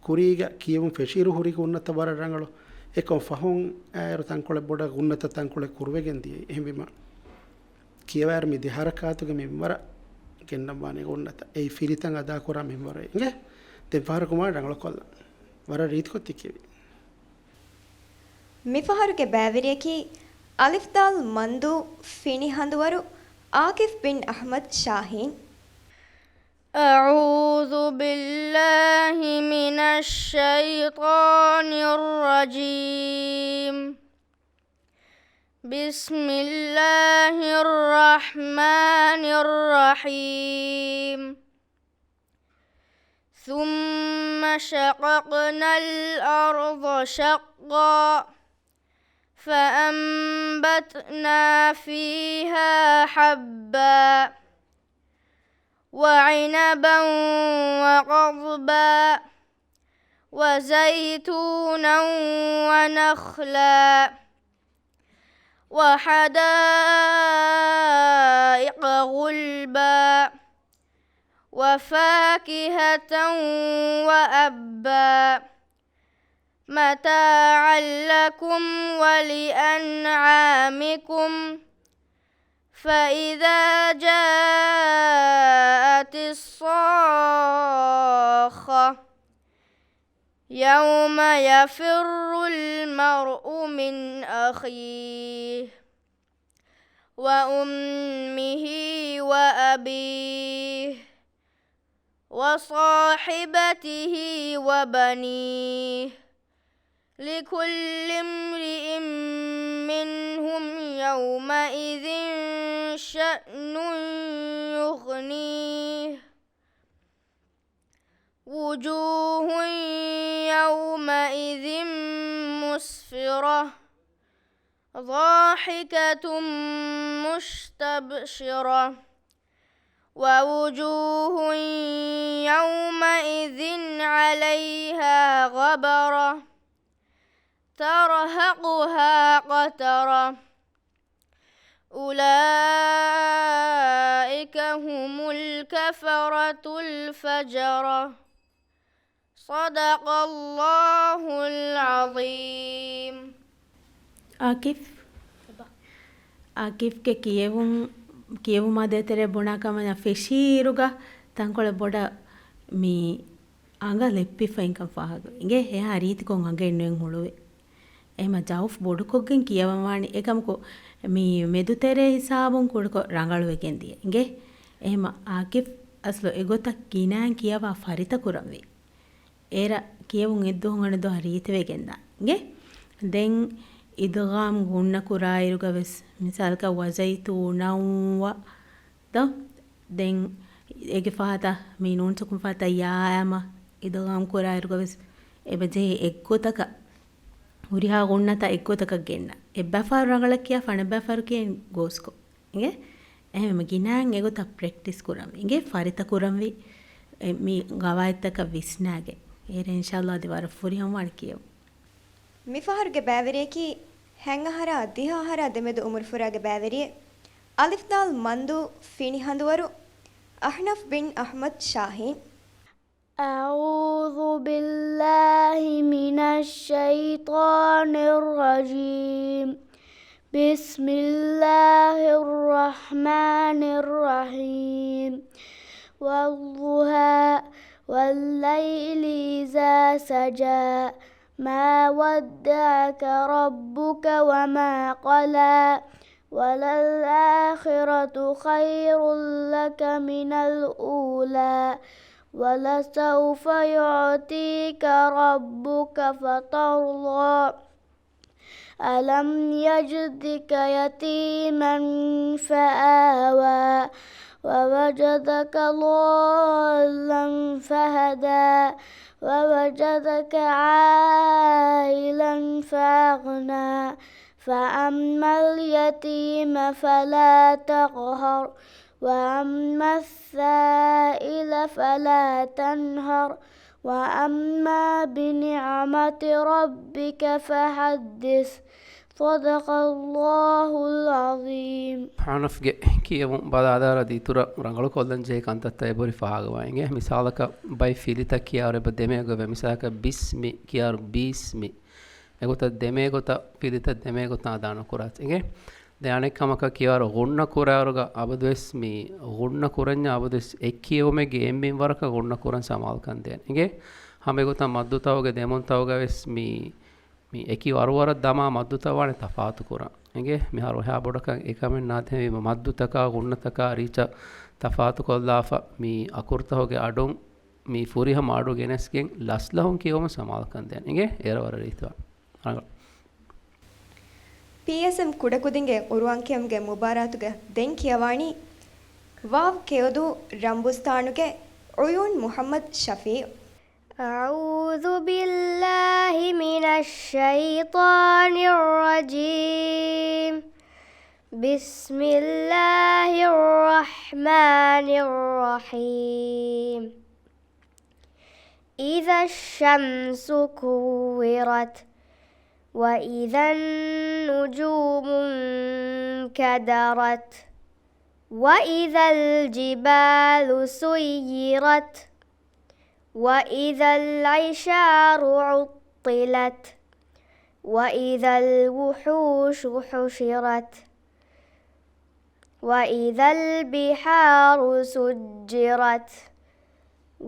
ކުރީގަ ކިޔެވުން ފެށިއިރު ހުރި ޣުންނަތައް ވަރަށް ރަނގަޅު. އެކަމް ފަހުން އައިރު ތަންކޮޅެއް ބޮޑަށް ޣުންނަތައް ތަންކޮޅެއް ކުރުވެގެން ދިޔައީ. އެހެންވީމަ ކިޔަވާއިރު މި ދެ ހަރަކާތުގެ މިންވަރަށް ގެންނަން ވާނެ ޣުންނަތައް. އެއީ ފިރިތައް އަދާކުރާ މިންވަރު އިނގޭ. ދެން ފަހަރަކު މާ ރަނގަޅު ކޮށްލަން. ވަރަށް ރީތިކޮށް ތި ކިޔެވި. މިފަހަރުގެ ބައިވެރިޔަކީ އަލިފްދާލް މަންދޫ ފިނި ހަނދުވަރު އާކިފް ބިން އަޙްމަދު ޝާހީން. أعوذ بالله من الشيطان الرجيم. بسم الله الرحمن الرحيم. ثم شققنا الأرض شقا فأنبتنا فيها حبا وعنبا وقضبا وزيتونا ونخلا وحدائق غلبا وفاكهة وأبا متاعا لكم ولأنعامكم فإذا جاءت الصاخة يوم يفر المرء من أخيه وأمه وأبيه وصاحبته وبنيه لكل امرئ منهم يومئذ شأن يغنيه وجوه يومئذ مسفرة ضاحكة مستبشرة ووجوه يومئذ عليها غبرة ترهقها قترة أولئك هم الكفرة الفجرة صدق الله العظيم. އާކިފް، އާކިފްގެ ކިޔެވުން، ކިޔެވުމާ ދޭތެރޭ ބުނާ ކަމަށް ފެށީއިރުގަ ތަންކޮޅެއް ބޮޑަށް މި އަނގަ ލެއްޕިފައިންކަން ފާހަގަ އިނގޭ. އެހާ ރީތިކޮށް އަނގައެއް ނުއެއް ހުޅުވޭ. އެހެމަ ޖައުފް ބޮޑުކޮށްގެން ކިޔަވަން ވާނެ. އެކަމަކު މި މެދުތެރޭ ހިސާބުން ކުޑަކޮށް ރަނގަޅުވެގެން ދިޔަ އިނގޭ. އެހެމަ އާކިފް އަސްލު އެގޮތަށް ގިނައިން ކިޔަވާ ފަރިތަކުރަންވީ. އޭރަ ކިޔެވުން އެއްދުވަހު އަނެއްދުވަހަށް ރީތިވެގެންދާ އިނގޭ. ދެން އިދްޣާމް ގުންނަ ކުރާއިރުގަ ވެސް މިސާލަކަށް ވަޒައިތޫނައުން ވަ ދޯ؟ ދެން އޭގެ ފަހަތަށް މި ނޫން ސުކުން ފަހަތަށް ޔާއާ މަ އިދްޣާމް ކުރާއިރުގަ ވެސް އެބަޖެހޭ އެއްގޮތަކަށް، ހުރިހާ ގުންނަތައް އެއްގޮތަކަށް ގެންނަ. އެއްބައިފަހަރު ރަނގަޅަށް ކިޔާ، ފަނައްބައިފަހަރު ކިޔެން ގޯސްކޮށް. އިނގޭ؟ އެހެންވީމަ ގިނައިން އެގޮތަށް ޕްރެކްޓިސް ކުރަން. އިނގޭ؟ ފަރިތަކުރަންވީ އެ މި ގަވާއިދުތަކަށް ވިސްނާގެން. އޭރެ އިންޝާﷲ އަދި ވަރަށް ފުރިހަމަވާނެ ކިޔެވުން. މިފަހަރުގެ ބައިވެރިޔަކީ ހަތްއަހަރާ ދިހަ އަހަރާ ދެމެދު އުމުރުފުރާގެ ބައިވެރިއެއް، އަލިފްދާލް މަންދޫ ފިނި ހަނދުވަރު، އަޙްނަފް ބިން އަޙްމަދު ޝާހީން. أعوذ بالله من الشيطان الرجيم. بسم الله الرحمن الرحيم. والضحى والليل إذا سجى. ما ودعك ربك وما قلى. وللآخرة خير لك من الأولى. ولسوف يعطيك ربك فترضى. ألم يجدك يتيما فآوى. ووجدك ضالا فهدى. ووجدك عائلا فأغنى. فأما اليتيم فلا تقهر. وأما السائل فلا تنهر. وأما بنعمة ربك فحدث. صدق الله العظيم. އަނަފްގެ ކިޔެވުން ބަލާލާރަ ދިތުރަށް ރަނގަޅު ކޮށްލަން ޖެހޭ ކަންތައްތައް އެބަހުރި ފާހަގަވާ އިނގޭ. މިސާލަކަށް ބައި ފިލިތައް ކިޔާއިރު އެބަ ދެމޭ ގޮތް ވޭ. މިސާލަކަށް ބިސްމި ކިޔާއިރު ބީސްމި. އެގޮތަށް ދެމޭ ގޮތަށް ފިލިތައް ދެމޭ ގޮތަށް އަދާ ނުކުރާތި އިނގޭ. ދެން އަނެއް ކަމަކަށް ކިޔާއިރު ޣުންނަ ކުރާއިރުގަ އަބަދުވެސް މި ޣުންނަ ކުރަންޏާ އަބަދުވެސް އެ ކިޔެވުމެއްގެ އެންމެން ވަރަކަށް ޣުންނަ ކުރަން ސަމާލުކަން ދޭން އިނގޭ. ހަމަ އެގޮތަށް މައްދުތަކުގެ ދެމުންތަކުގަ ވެސް މި މި އެކި ވަރުވަރަށް ދަމާ މައްދުތައް ވާނެ ތަފާތު ކުރަން. އެނގޭ؟ މިހާރު އެހާ ބޮޑަކަށް އެކަމެއް ނާދެވީމަ މައްދުތަކާ، ޣުންނަތަކާ، ރީޗަށް ތަފާތު ކޮށްލާފަ، މި އަކުރުތަކުގެ އަޑުން މި ފުރިހަމަ އަޑު ގެނެސްގެން ލަސްލަހުން ކިޔެވުމަށް ސަމާލުކަން ދޭން. އެނގޭ؟ އޭރަށް ވަރަށް ރީތިވާނެ. ރަނގަޅު. ޕީއެސްއެމް ކުޑަކުދިންގެ ޤުރުއާން ކިޔަމުގެ މުބާރާތުގަ ދެން ކިޔަވާނީ ވާވް ކެޔޮދޫ ރަނބުސްތާނުގެ ޢުޔޫން މުޙައްމަދު ޝަފީޢު. أعوذ بالله من الشيطان الرجيم. بسم الله الرحمن الرحيم. إذا الشمس كورت. وإذا النجوم انكدرت. وإذا الجبال سيرت. وإذا العشار عطلت. وإذا الوحوش حشرت. وإذا البحار سجرت.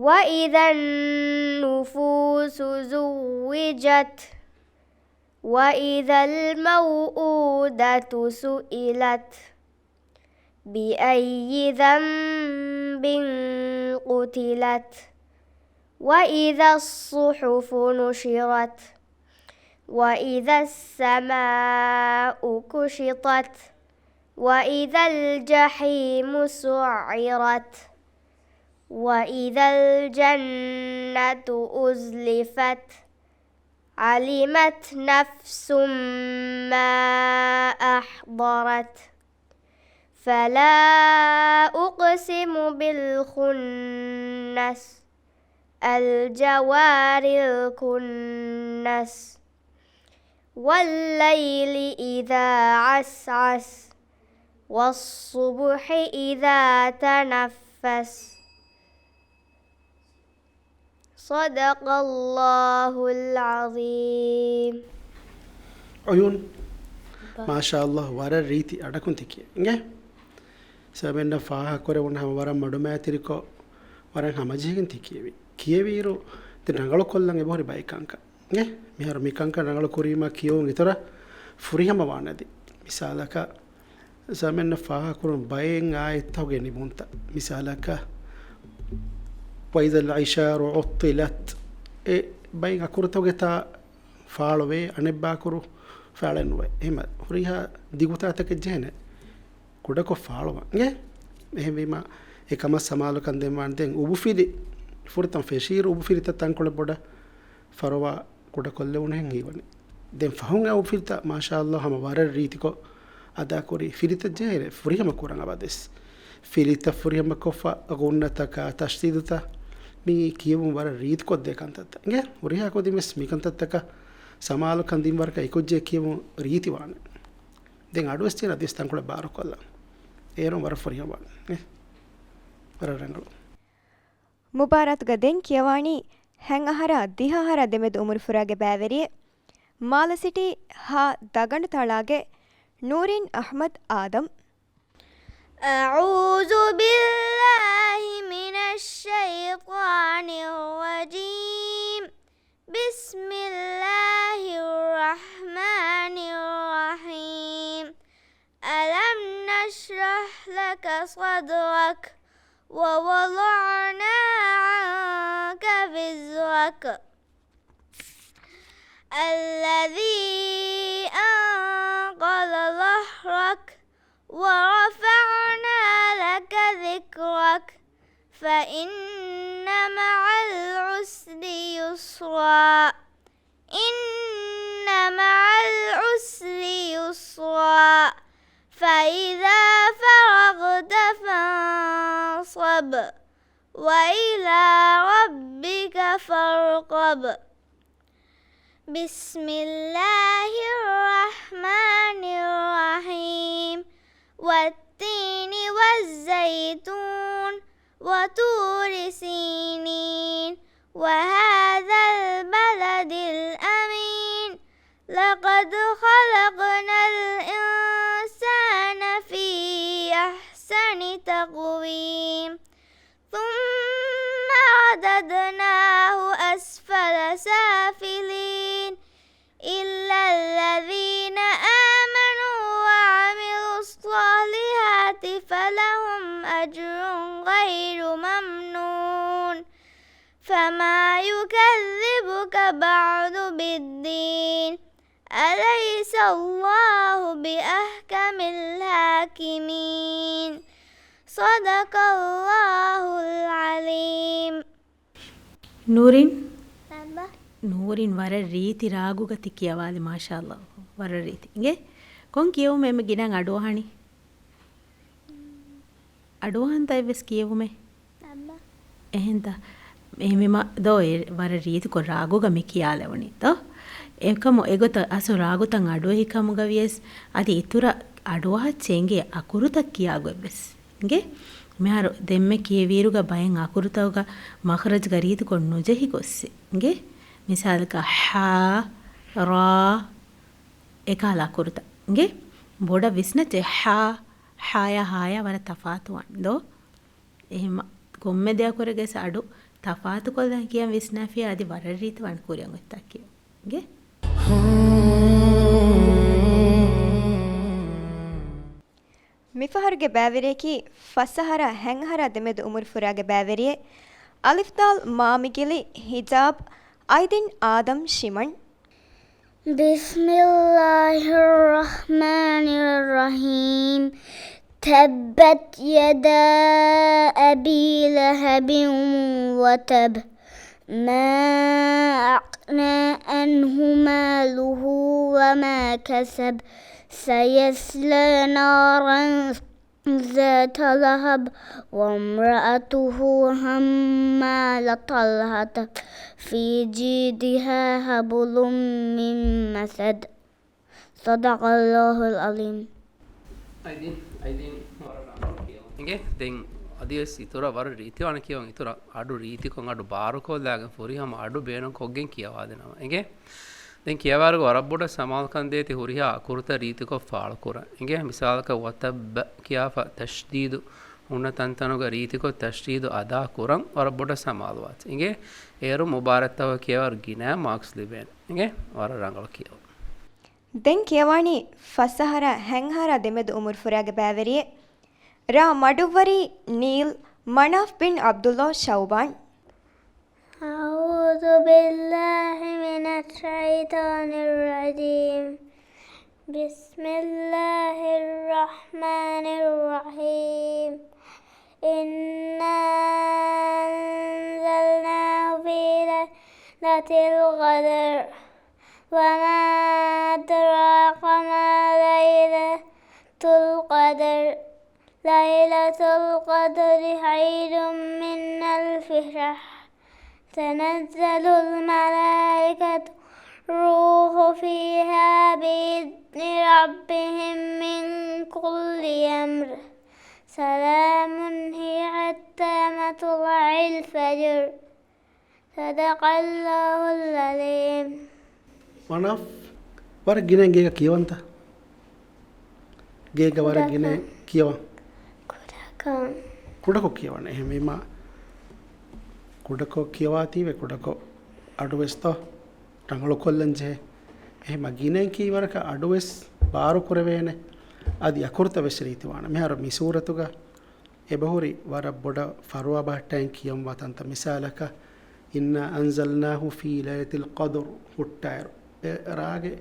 وإذا النفوس زوجت. وإذا الموءودة سئلت. بأي ذنب قتلت. وإذا الصحف نشرت. وإذا السماء كشطت. وإذا الجحيم سعرت. وإذا الجنة أزلفت. علمت نفس ما أحضرت. فلا أقسم بالخنس. الجوار الكنس. والليل إذا عسعس. والصبح إذا تنفس. صدق الله العظيم. ޢުޔޫން، މާޝާﷲ، ވަރަށް ރީތި އަޑަކުން ތި ކިޔޭ. އިނގޭ؟ ސަބެންނަށް ފާހަގަކުރެވުނު ހަމަ ވަރަށް މަޑުމައިތިރިކޮށް، ވަރަށް ހަމަޖެހިގެން ތި ކިޔެވި. ކިޔެވިއިރު ތި ރަނގަޅުކޮށްލަން އެބަހުރި ބައެއް ކަންކަން. އިނގޭ؟ މިހާރު މިކަންކަން ރަނގަޅު ކުރީމަ ކިޔެވުން އިތުރަށް ފުރިހަމަ ވާނެ އަދި. މިސާލަކަށް، ސަމެންނަށް ފާހަގަކުރުން ބައެއް އާޔަތްތަކުގެ ނިމުންތައް. މިސާލަކަށް، وإذا العشار عطلت. އެ ބައިން އަކުރުތަކުގެ ތާ ފާޅުވޭ، އަނެއްބާ އަކުރު ފާޅެއް ނުވޭ. އެހެމަ ހުރިހާ ދިގުތާތަކެއް ޖެހެނެ ކުޑަކޮށް ފާޅުވާން. އެ؟ އެހެންވީމަ، އެ ކަމަށް ސަމާލުކަން ދެންވާން ދެން އުބުފިލި ފުރަތަމަ ފެށީއިރު އުބުފިލިތައް ތަންކޮޅެއް ބޮޑަށް ފަރުވާ ކުޑަކޮށްލެވުނުހެން ހީވަނީ. ދެން ފަހުން އެ އުބުފިލިތައް މާޝާﷲ ހަމަ ވަރަށް ރީތިކޮށް އަދާކުރި. ފިލިތައް ޖެހޭ ފުރިހަމަ ކުރަން އަބަދުވެސް. ފިލިތައް ފުރިހަމަ ކޮށްފަ ގުންނަތަކާ، ތަޝްދީދުތައް މި ކިޔެވުން ވަރަށް ރީތިކޮށްދޭ ކަންތައްތައް. އިނގޭ؟ ހުރިހާ ކުދިން ވެސް މިކަންތައްތަކަށް ސަމާލުކަން ދިން ވަރަކަށް އެކުއްޖެ ކިޔެވުން ރީތިވާނެ. ދެން އަޑުވެސް ތިޔަ އަދިވެސް ތަންކޮޅެއް ބާރުކޮށްލަން. އޭރުން ވަރަށް ފުރިހަމަ ވާނެ. އިނގޭ؟ ވަރަށް ރަނގަޅު. މުބާރާތުގަ ދެން ކިޔަވާނީ ހަތް އަހަރާ ދިހަ އަހަރާ ދެމެދު އުމުރުފުރާގެ ބައިވެރިއެއް، މާލެ ސިޓީ ހަ ދަގަނޑުތަޅާގެ ނޫރީން އަޙްމަދު އާދަމް. أعوذ بالله من الشيطان الرجيم. بسم الله الرحمن الرحيم. ألم نشرح لك صدرك ووضعنا عنك وزرك الذي أنقض ظهرك ورفعنا لك ذكرك فإن مع العسر يسرا. إن مع العسر يسرا. فإذا فرغت فانصب. وإلى ربك فارغب. بسم الله الرحمن الرحيم. وطور سينين وهذا البلد الأمين. لقد خلقنا الإنسان في أحسن تقويم. ثم رددناه أسفل سافلين. إلا الذين آمنوا وعملوا الصالحات فلهم أجر غير ممنون. فما يكذبك بعد بالدين. أليس الله بأحكم الحاكمين. صدق الله العظيم. ނޫރީން، އައްބަ. ނޫރީން ވަރަށް ރީތި ރާގުގަ ތި ކިޔަވާލި، މާޝާﷲ. ވަރަށް ރީތި. އިނގޭ، ކޮން ކިޔެވުމެއް އެންމެ ގިނައިން އަޑުއަހަނީ؟ އަޑުއަހަންތަ އެއްވެސް ކިޔެވުމެއް؟ އައްބަ. އެހެންތަ؟ އެހެންވީމަ ދޯ އެ ވަރަށް ރީތިކޮށް ރާގުގަ މި ކިޔާލެވުނީ ދޯ؟ އެކަމު އެގޮތަށް އަސްލު ރާގުތައް އަޑުއެހި ކަމުގަ ވިޔަސް އަދި އިތުރަށް އަޑުއަހައްޗެއް އެނގޭ އަކުރުތައް ކިޔާގޮތްވެސް. އިނގޭ؟ މިހާރު ދެންމެ ކިޔެވިއިރުގަ ބައެއް އަކުރުތަކުގަ މަޚްރަޖްގަ ރީތިކޮށް ނުޖެހި ގޮއްސެއް. އިނގޭ؟ މިސާލަކަށް ޙާ، ރާ، އެކަހަލަ އަކުރުތައް. އިނގޭ؟ ބޮޑަށް ވިސްނައްޗޭ ޙާ، ޙާޔާ ހާޔާ ވަރަށް ތަފާތުވާނެ ދޯ؟ އެހެންމަ ކޮންމެ ދެ އަކުރެއްގައި އަޑު ތަފާތުކޮށްލާ ކިޔަން ވިސްނާފިޔާ އަދި ވަރަށް ރީތިވާން ކުރިއަށް އޮތްތާކީ. އިނގޭ؟ މިފަހަރުގެ ބައިވެރިޔަކީ ފަސްއަހަރާ ހަތްއަހަރާ ދެމެދު އުމުރު ފުރާގެ ބައިވެރިއެއް. އަލިފްދާލް މާމިގިލި ހިޖާބް އައިދިން އާދަމް ޝިމަން. بسم الله الرحمن الرحيم. تبت يدا أبي لهب وتب. ما أغنى عنه ماله وما كسب. سيصلى نارا ذات لهب وامرأته حمالة الحطب في جيدها حبل من مسد. صدق الله العظيم. އައިދިން، އައިދިން ވަރަށް ރަނގަޅު ކިޔަވަން. އިނގޭ، ދެން އަދިވެސް އިތުރަށް ވަރަށް ރީތިވާނެ ކިޔަވަން، އިތުރަށް އަޑު ރީތިކޮށް އަޑު ބާރުކޮށްލާގެން ފުރިހަމަ އަޑު ބޭނުންކޮށްގެން ކިޔަވާދެނަމަ. އިނގޭ، ދެން ކިޔަވާއިރުގަ ވަރަށް ބޮޑަށް ސަމާލުކަން ދޭތި ހުރިހާ އަކުރުތައް ރީތިކޮށް ފާޅުކުރަން. އިނގޭ، މިސާލަކަށް ވަތައްބަ ކިޔާފަ ތަޝްދީދު ހުންނަ ތަންތަނުގަ ރީތިކޮށް ތަޝްދީދު އަދާކުރަން ވަރަށް ބޮޑަށް ސަމާލުވާތި. އިނގޭ، އޭރު މުބާރާތްތަކަށް ކިޔަވާއިރު ގިނަ މާކްސް ލިބޭނެ. އިނގޭ، ވަރަށް ރަނގަޅު ކިޔަވަން. ދެން ކިޔަވާނީ ފަސްއަހަރާ ހަތްއަހަރާ ދެމެދު އުމުރު ފުރާގެ ބައިވެރިއެއް. ރ. މަޑުއްވަރީ ނީލް މަނާފް ބިން ޢަބްދުﷲ ޝައުބާން. أعوذ بالله من الشيطان الرجيم. بسم الله الرحمن الرحيم. إنا أنزلناه في ليلة القدر. وما أدراك ما ليلة القدر. ليلة القدر خير من ألف شهر. تنزل الملائكة والروح فيها بإذن ربهم من كل أمر. سلام هي حتى مطلع الفجر. صدق الله العظيم. މަނާފް، ވަރަށް ގިނައިން ގޭގަ ކިޔަވަންތަ؟ ގޭގަ ވަރަށް ގިނައިން ކުޑަކޮށް. ކިޔަވަން. ކުޑަކޮށް. ކުޑަކޮށް ކިޔަވަން. އެހެންވީމަ، ކުޑަކޮށް ކިޔަވާތީވެ ކުޑަކޮށް އަޑުވެސްތޯ ރަނގަޅުކޮށްލަން ޖެހޭ. އެހެންމަ ގިނައިން ކީ ވަރަކަށް އަޑުވެސް ބާރު ކުރެވޭނެ. އަދި އަކުރުތައް ވެސް ރީތިވާނެ. މިހާރު މި ސޫރަތުގަ އެބަހުރި ވަރަށް ބޮޑަށް ފަރުވާ ބަހައްޓައިން ކިޔަންވާ ތަންތަން. މިސާލަކަށް، إنا أنزلناه في ليلة القدر ހުއްޓާއިރު، އެ ރާގެ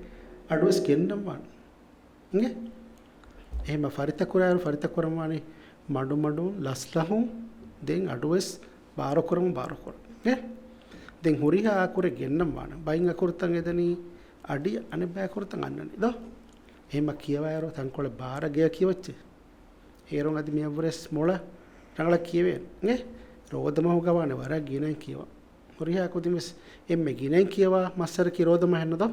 އަޑުވެސް ގެންނަންވާނެ. އިނގޭ؟ އެހެންމަ ފަރިތަކުރާއިރު، ފަރިތަކުރަންވާނީ މަޑުމަޑުން ލަސްލަހުން، ދެން އަޑުވެސް ބާރުކުރަމުން ބާރުކުރަން. އިނގޭ؟ ދެން ހުރިހާ އަކުރެއް ގެންނަންވާނެ. ބައެއް އަކުރުތައް އެދަނީ އަޑި، އަނެއްބައި އަކުރުތައް އަންނަނީ ދޯ؟ އެހެންމަ ކިޔަވާއިރު ތަންކޮޅެއް ބާރަށް ގެޔަށް ކިޔަވައްޗޭ. އޭރުން އަދި މިއަށްވުރެސް މޮޅަށް ރަނގަޅަށް ކިޔެވޭނެ. އިނގޭ؟ ރޯދަމަހުގަ ވާނެ ވަރަށް ގިނައިން ކިޔަވާ. ހުރިހާ ކުދިންވެސް އެންމެ ގިނައިން ކިޔަވާ މައްސަރަކީ ރޯދަމަހެއްނު ދޯ؟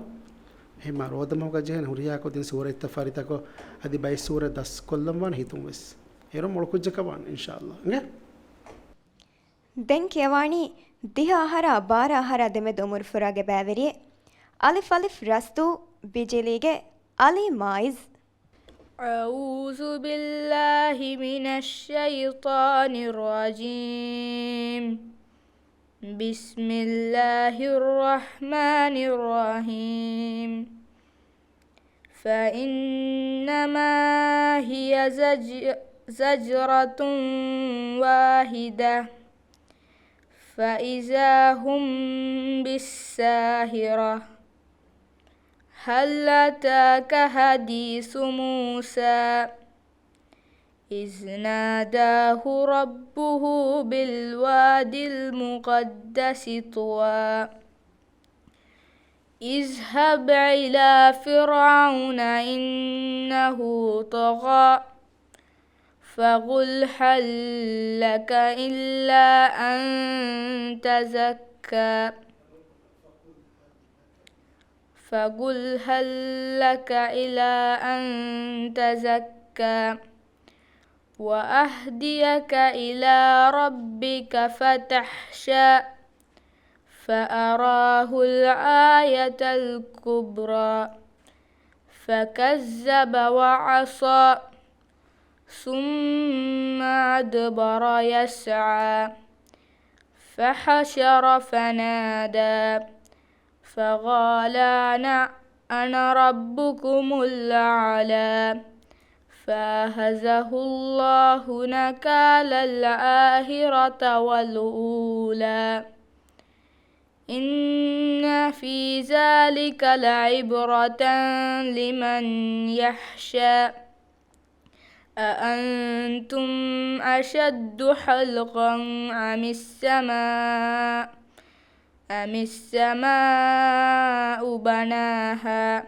އެހެންމަ ރޯދަމަހުގަ ޖެހޭނެ ހުރިހާ ކުދިން ސޫރަތްތައް ފަރިތަކޮށް އަދި ބައެއް ސޫރަތް ދަސްކޮށްލަންވާނެ ހިތުންވެސް. އޭރުން މޮޅު ކުއްޖަކަށް ވާނެ، އިންޝާﷲ. އިނގޭ؟ ދެން ކިޔަވާނީ ދިހަ އަހަރާ ބާރަ އަހަރާ ދެމެދު އުމުރުފުރާގެ ބައިވެރިއެއް. އަލިފް އަލިފް ރަސްތޫ ބިޖިލީގެ އަލީ މާއިޒް. أعوذ بالله من الشيطان الرجيم. بسم الله الرحمن الرحيم. فإنما هي زج-، زجرة واحدة فإذا هم بالساهرة. هل أتاك حديث موسى إذ ناداه ربه بالواد المقدس طوى. اذهب إلى فرعون إنه طغى. فقل هل لك إلى أن تزكى. فقل هل لك إلى أن تزكى. وأهديك إلى ربك فتخشى. فأراه الآية الكبرى. فكذب وعصى. ثم أدبر يسعى. فحشر فنادى. فقال أنا، أنا ربكم الأعلى. فأخذه الله نكال الآخرة والأولى. إن في ذلك لعبرة لمن يخشى. أأنتم أشد خلقا أم السماء، أم السماء بناها.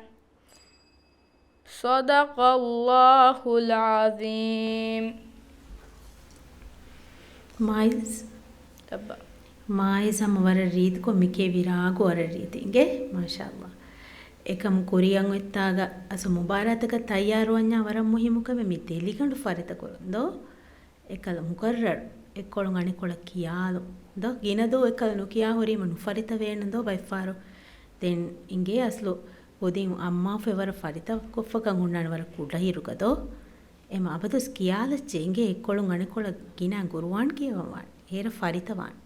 صدق الله العظيم. މާއިޒް. އައްބާ. މާއިޒް ހަމަ ވަރަށް ރީތިކޮށް މި ކިޔެވި ރާގު ވަރަށް ރީތި އިނގޭ. މާޝާﷲ. އެކަމު ކުރިއަށް އޮތްތާގަ އަސްލު މުބާރާތަކަށް ތައްޔާރުވަންޏާ ވަރަށް މުހިއްމު ކަމެއް މި ދެލިގަނޑު ފަރިތަކުރުން ދޯ. އެކަލަ މުޤައްރަރު އެއްކޮޅުން އަނެއްކޮޅަށް ކިޔާލުން ދޯ. ގިނަ ދޯ އެކަލަ ނުކިޔާ ހުރީމަ ނުފަރިތަވޭނެ ދޯ ބައެއްފަހަރު. ދެން އިނގޭ އަސްލު ކުދިން އައްމާފައި ވަރަށް ފަރިތަ ކޮށްފަކަން ހުންނާނެ ވަރަށް ކުޑައިރުގަ ދޯ. އެމަ އަބަދުސް ކިޔާލައްޗޭ އިނގޭ އެއްކޮޅުން އަނެއްކޮޅަށް ގިނަ ގުރުއާން ކިޔަވަން ވާނެ. އޭރަށް ފަރިތަވާނެ.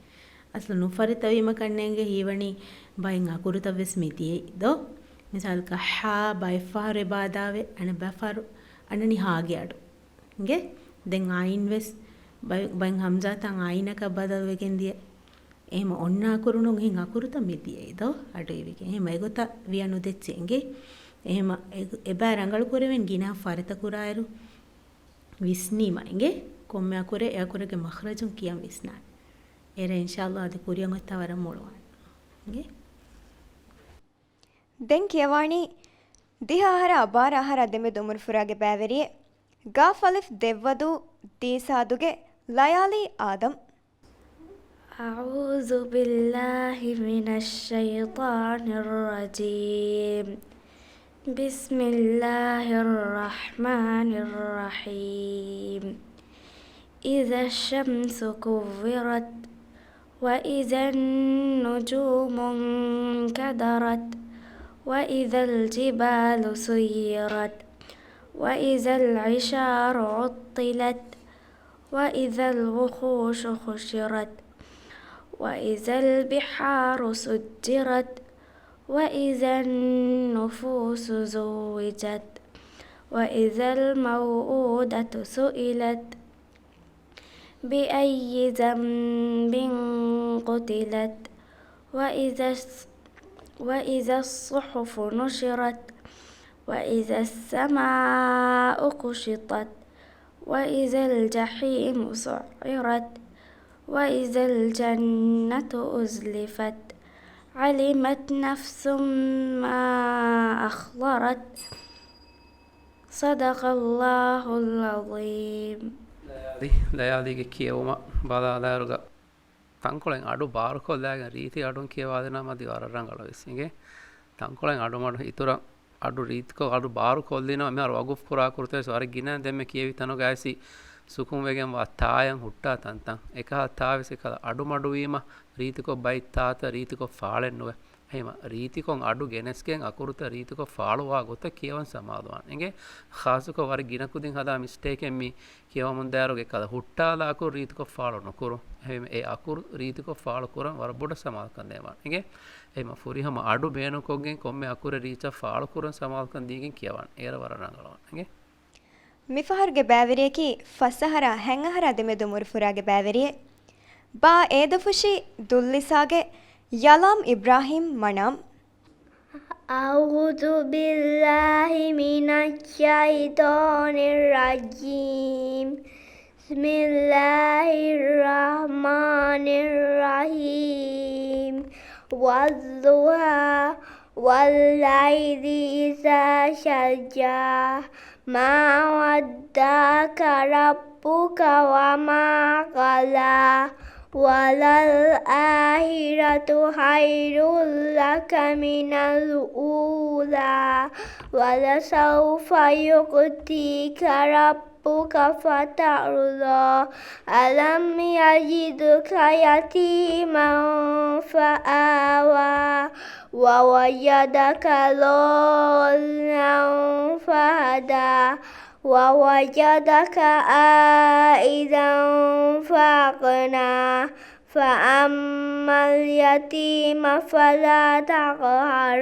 އަސްލު ނުފަރިތަވީމަ ކަންނޭނގެ ހީވަނީ ބައެއް އަކުރުތައް ވެސް މިދިޔައީ ދޯ. މިސާލަކަށް ހާ ބައެއްފަހަރު އެބާދާވެ އަނެއްބައިފަހަރު އަންނަނީ ހާގެ އަޑު. އިނގޭ؟ ދެން އައިން ވެސް ބައި-، ބައިން ހަމްޒާތައް އައިނަކަށް ބަދަލުވެގެން ދިޔަ. އެހެމަ އޮންނަ އަކުރުން އެހެން އަކުރުތައް މިދިޔައީ ދޯ އަޑު އިވިގެން. އެހެމަ އެގޮތަށް ވިޔަ ނުދެއްޗޭ އިނގޭ. އެހެމަ އެ-، އެބައި ރަނގަޅު ކުރެވެން ގިނަ ފަރިތަ ކުރާއިރު ވިސްނީމަ އިނގޭ. ކޮންމެ އަކުރެއް އެ އަކުރެއްގެ މަޚްރަޖުން ކިޔަން ވިސްނާނެ. އޭރަށް އިންޝާﷲ އަދި ކުރިއަށް އޮތްތާ ވަރަށް މޮޅުވާނެ. އިނގޭ. ދެން ކިޔަވާނީ ދިހަ އަހަރާ ބާރަ އަހަރާ ދެމެދު އުމުރުފުރާގެ ބައިވެރިއެއް. ގާފް އަލިފް ދެއްވަދޫ ދީސާދުގެ ލަޔާލީ އާދަމް. أعوذ بالله من الشيطان الرجيم. بسم الله الرحمن الرحيم. إذا الشمس كورت. وإذا النجوم انكدرت. وإذا الجبال سيرت. وإذا العشار عطلت. وإذا الوحوش حشرت. وإذا البحار سجرت. وإذا النفوس زوجت. وإذا الموءودة سئلت. بأي ذنب قتلت. وإذا الص-، وإذا الصحف نشرت. وإذا السماء كشطت. وإذا الجحيم سعرت. وإذا الجنة أزلفت. علمت نفس ما أحضرت. صدق الله العظيم. ލަޔާލީ، ލަޔާލީގެ ކިޔެވުމަށް ބަލާލާއިރުގަ ތަންކޮޅެއް އަޑު ބާރުކޮށްލާގެން ރީތި އަޑުން ކިޔަވާދިނަމަ އަދި ވަރަށް ރަނގަޅުވެސް އިނގޭ. ތަންކޮޅެއް އަޑުމަޑު އިތުރަށް އަޑު ރީތިކޮށް އަޑު ބާރުކޮށްލީނަމަ މިހާރު ވަގުފް ކުރާ ކުރުތައް ވެސް ވަރަށް ގިނަ ދެންމެ ކިޔެވި ތަނުގައި އައިސް ސުކުންވެގެންވާ ތާޔަށް ހުއްޓާ ތަންތަން. އެކަހަލަ ތާވެސް އެކަހަލަ އަޑުމަޑުވީމަ، ރީތިކޮށް ބައި ތާތައް ރީތިކޮށް ފާޅެއްނުވޭ. އެހެންމަ ރީތިކޮށް އަޑު ގެނެސްގެން އަކުރުތައް ރީތިކޮށް ފާޅުވާ ގޮތަށް ކިޔަވަން ސަމާލުވާން އެނގޭ. ޚާއްޞަކޮށް ވަރަށް ގިނަ ކުދިން ހަދާ މިސްޓޭކެއް މި ކިޔަވަމުންދާއިރު އެކަހަލަ ހުއްޓާލާ އަކުރު ރީތިކޮށް ފާޅު ނުކުރުން. އެހެންވެ އެ އަކުރު ރީތިކޮށް ފާޅު ކުރަން ވަރަށް ބޮޑަށް ސަމާލުކަން ދޭންވާން އެނގޭ. އެހެންމަ ފުރިހަމަ އަޑު ބޭނުންކޮށްގެން ކޮންމެ އަކުރެއް ރީތިކޮށް ފާޅު ކުރަން ސަމާލުކަން ދީގެން ކިޔަވާން. އޭރަށް ވަރަށް ރަނގަޅުވާން އެނގޭ. މިފަހަރުގެ ބައިވެރިޔަކީ ފަސް އަހަރާ ހަތް އަހަރާ ދެމެދު އުމުރު ފުރާގެ ބައިވެރިއެއް. ބާ އޭދަފުށި ދުއްލިސާގެ ޔަލާމް އިބްރާހީމް މަނާމް. أعوذ بالله من الشيطان الرجيم. بسم الله الرحمن الرحيم. والضحى والليل إذا سجى. ما ودعك ربك وما قلى. وللآخرة خير لك من الأولى. ولسوف يعطيك ربك فترضى. ألم يجدك يتيما فآوى. ووجدك ضالا فهدى. ووجدك عائلا فأغنى. فأما اليتيم فلا تقهر.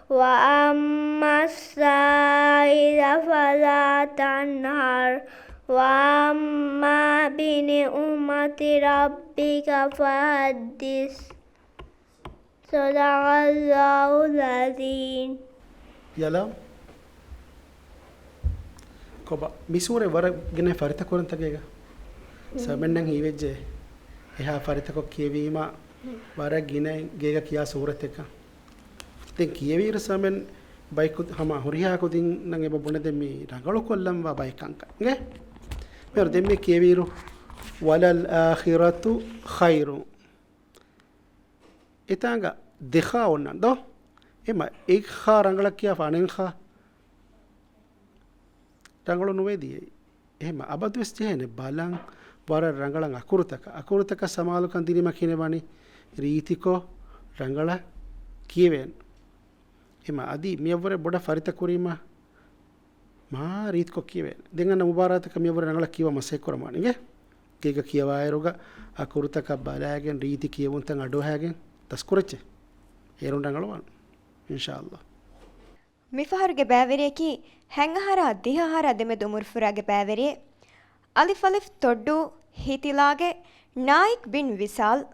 وأما السائل فلا تنهر. وأما بنعمة ربك فحدث. صدق الله العظيم. ޔަލާމް. ކޮބާ، މި ސޫރަ ވަރަށް ގިނަ ފަރިތަ ކުރަންތަކޭގަ. ސަމެންނަށް ހީވެއްޖެ، އެހާ ފަރިތަކޮށް ކިޔެވީމަ، ވަރަށް ގިނަ ގޭގަ ކިޔާ ސޫރަތެއްކަން. ދެން ކިޔެވިއިރު ސަމެން ބައިކު ހަމަ ހުރިހާ ކުދިންނަށް އެބަ ބުނެދެން މި ރަނގަޅުކޮށްލަންވާ ބައެއްކަންކަން. އިނގޭ؟ މިހާރު ދެން މި ކިޔެވިއިރު، وللآخرة خير. އެތާނގަ ދެޚާ އޮންނަން ދޯ؟ އެމަ އެއްޚާ ރަނގަޅަށް ކިޔާފަ އަނެއްޚާ ރަނގަޅު ނުވޭ ދިޔައީ. އެހެމަ އަބަދުވެސް ޖެހޭނެ ބަލަން ވަރަށް ރަނގަޅަށް އަކުރުތަކަށް، އަކުރުތަކަށް ސަމާލުކަން ދިނީމަ ކިނެވަނީ ރީތިކޮށް ރަނގަޅަށް ކިޔެވޭން. އެމަ އަދި މިއަށްވުރެ ބޮޑަށް ފަރިތަ ކުރީމަ މާ ރީތިކޮށް ކިޔެވޭނެ. ދެން އަންނަ މުބާރާތަކަށް މިއަށްވުރެ ރަނގަޅަށް ކިޔަވާ މަސައްކަތް ކުރަމާނެ އިނގޭ. ގޭގަ ކިޔަވާއިރުގަ އަކުރުތަކަށް ބަލައިގެން ރީތި ކިޔެވުންތައް އަޑުއަހައިގެން ދަސްކުރައްޗޭ. އޭރުން ރަނގަޅުވާނެ. އިންޝާﷲ. މިފަހަރުގެ ބައިވެރިޔަކީ ހަތް އަހަރާ ދިހަ އަހަރާ ދެމެދު އުމުރު ފުރާގެ ބައިވެރިއެއް. އަލިފް އަލިފް ތޮއްޑޫ ހިތިލާގެ ނާއިކް ބިން ވިސާލް.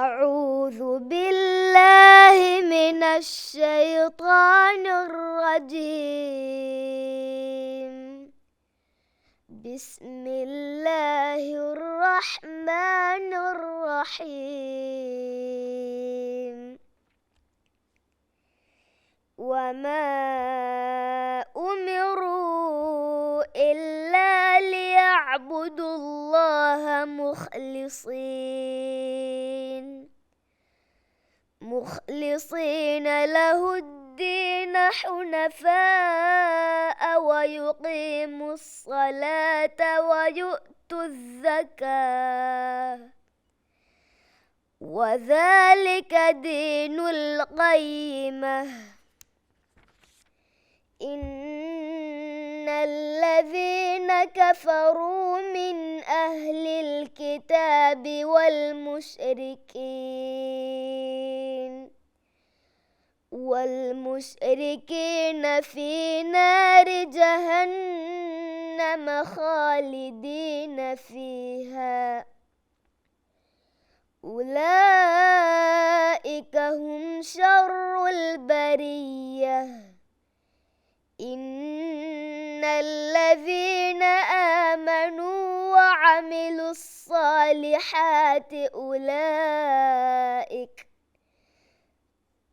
أعوذ بالله من الشيطان الرجيم. بسم الله الرحمن الرحيم. وما أمروا إلا ليعبدوا الله مخلصين، مخلصين له الدين حنفاء ويقيموا الصلاة ويؤتوا الزكاة وذلك دين القيمة. إن الذين كفروا من أهل الكتاب والمشركين، والمشركين في نار جهنم خالدين فيها، أولئك هم شر البرية. إن الذين آمنوا وعملوا الصالحات أولئك،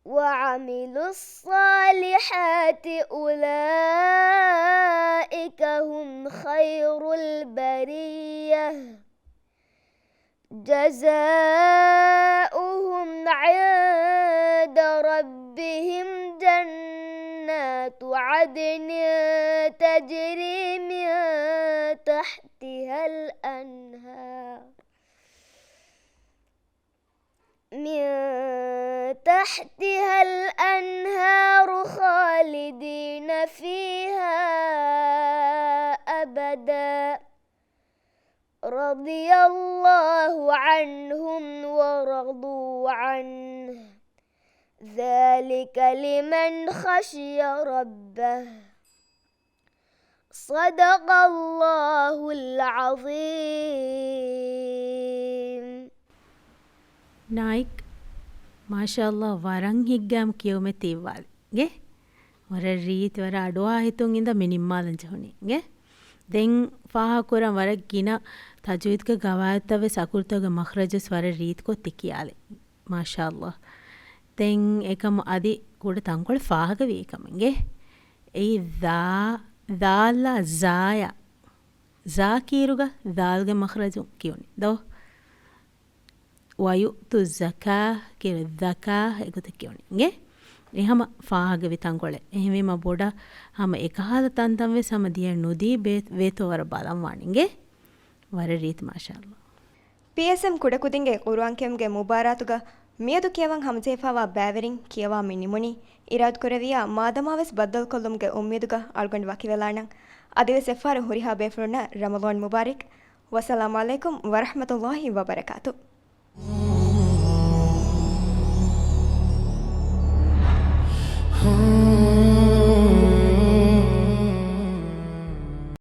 وعملوا الصالحات أولئك هم خير البرية. جزاؤهم عند ربهم جنات عدن تجري من تحتها الأنهار، من تحتها الأنهار خالدين فيها أبدا، رضي الله عنهم ورضوا عنه، ذلك لمن خشي ربه. صدق الله العظيم. ނާއިކް، މާޝާﷲ، ވަރަށް ހިތްގައިމު ކިޔުމެއް ތިއްވާލި. ގެ؟ ވަރަށް ރީތި، ވަރަށް އަޑުއަހާ ހިތުން އިންދާ މި ނިންމާލަން ޖެހުނީ. ގެ؟ ދެން ފާހަގަކުރަން ވަރަށް ގިނަ ތަޖްވީދުގެ ގަވާއިދުތައް ވެސް އަކުރުތަކުގެ މަޚްރަޖު ވެސް ވަރަށް ރީތިކޮށް ތި ކިޔާލި. މާޝާﷲ. ދެން އެކަމު އަދި ކުޑަ ތަންކޮޅެއް ފާހަގަވީ ކަމެއްގެ. އެއީ ދާ، ދާލާ ޒާޔާ. ޒާ ކީރުގަ ދާލްގެ މަޚްރަޖު ކިޔުނީ. ދޯ؟ ވަޔުއުތު ޒަކާ ކީރު ދަކާ އެގޮތަށް ކިޔުނީ. އިނގޭ؟ އެހަމަ ފާހަގަވި ތަންކޮޅެއް. އެހެންވީމަ ބޮޑަށް ހަމަ އެކަހަލަ ތަންތަން ވެސް ހަމަ ދިޔަ ނުދީ ބޭ-، ވޭތޯ ވަރަށް ބަލަން ވާނީ. އިނގޭ؟ ވަރަށް ރީތި މާޝާﷲ. ޕީއެސްއެމް ކުޑަކުދިންގެ ޤުރުއާން ކިޔުމުގެ މުބާރާތުގަ މިއަދު ކިޔަވަން ހަމަޖެހިފައިވާ ބައިވެރިން ކިޔަވާ މި ނިމުނީ، އިރާދަކުރެއްވިއްޔާ މާދަމާވެސް ބައްދަލުކޮށްލުމުގެ އުއްމީދުގަ އަޅުގަނޑު ވަކިވެލާނަން. އަދިވެސް އެއްފަހަރު ހުރިހާ ބޭފުޅުންނަށް ރަމަޟާން މުބާރަކް. ވައްސަލާމު ޢަލައިކުމް ވަރަޙްމަތުﷲ ވަބަރަކާތު.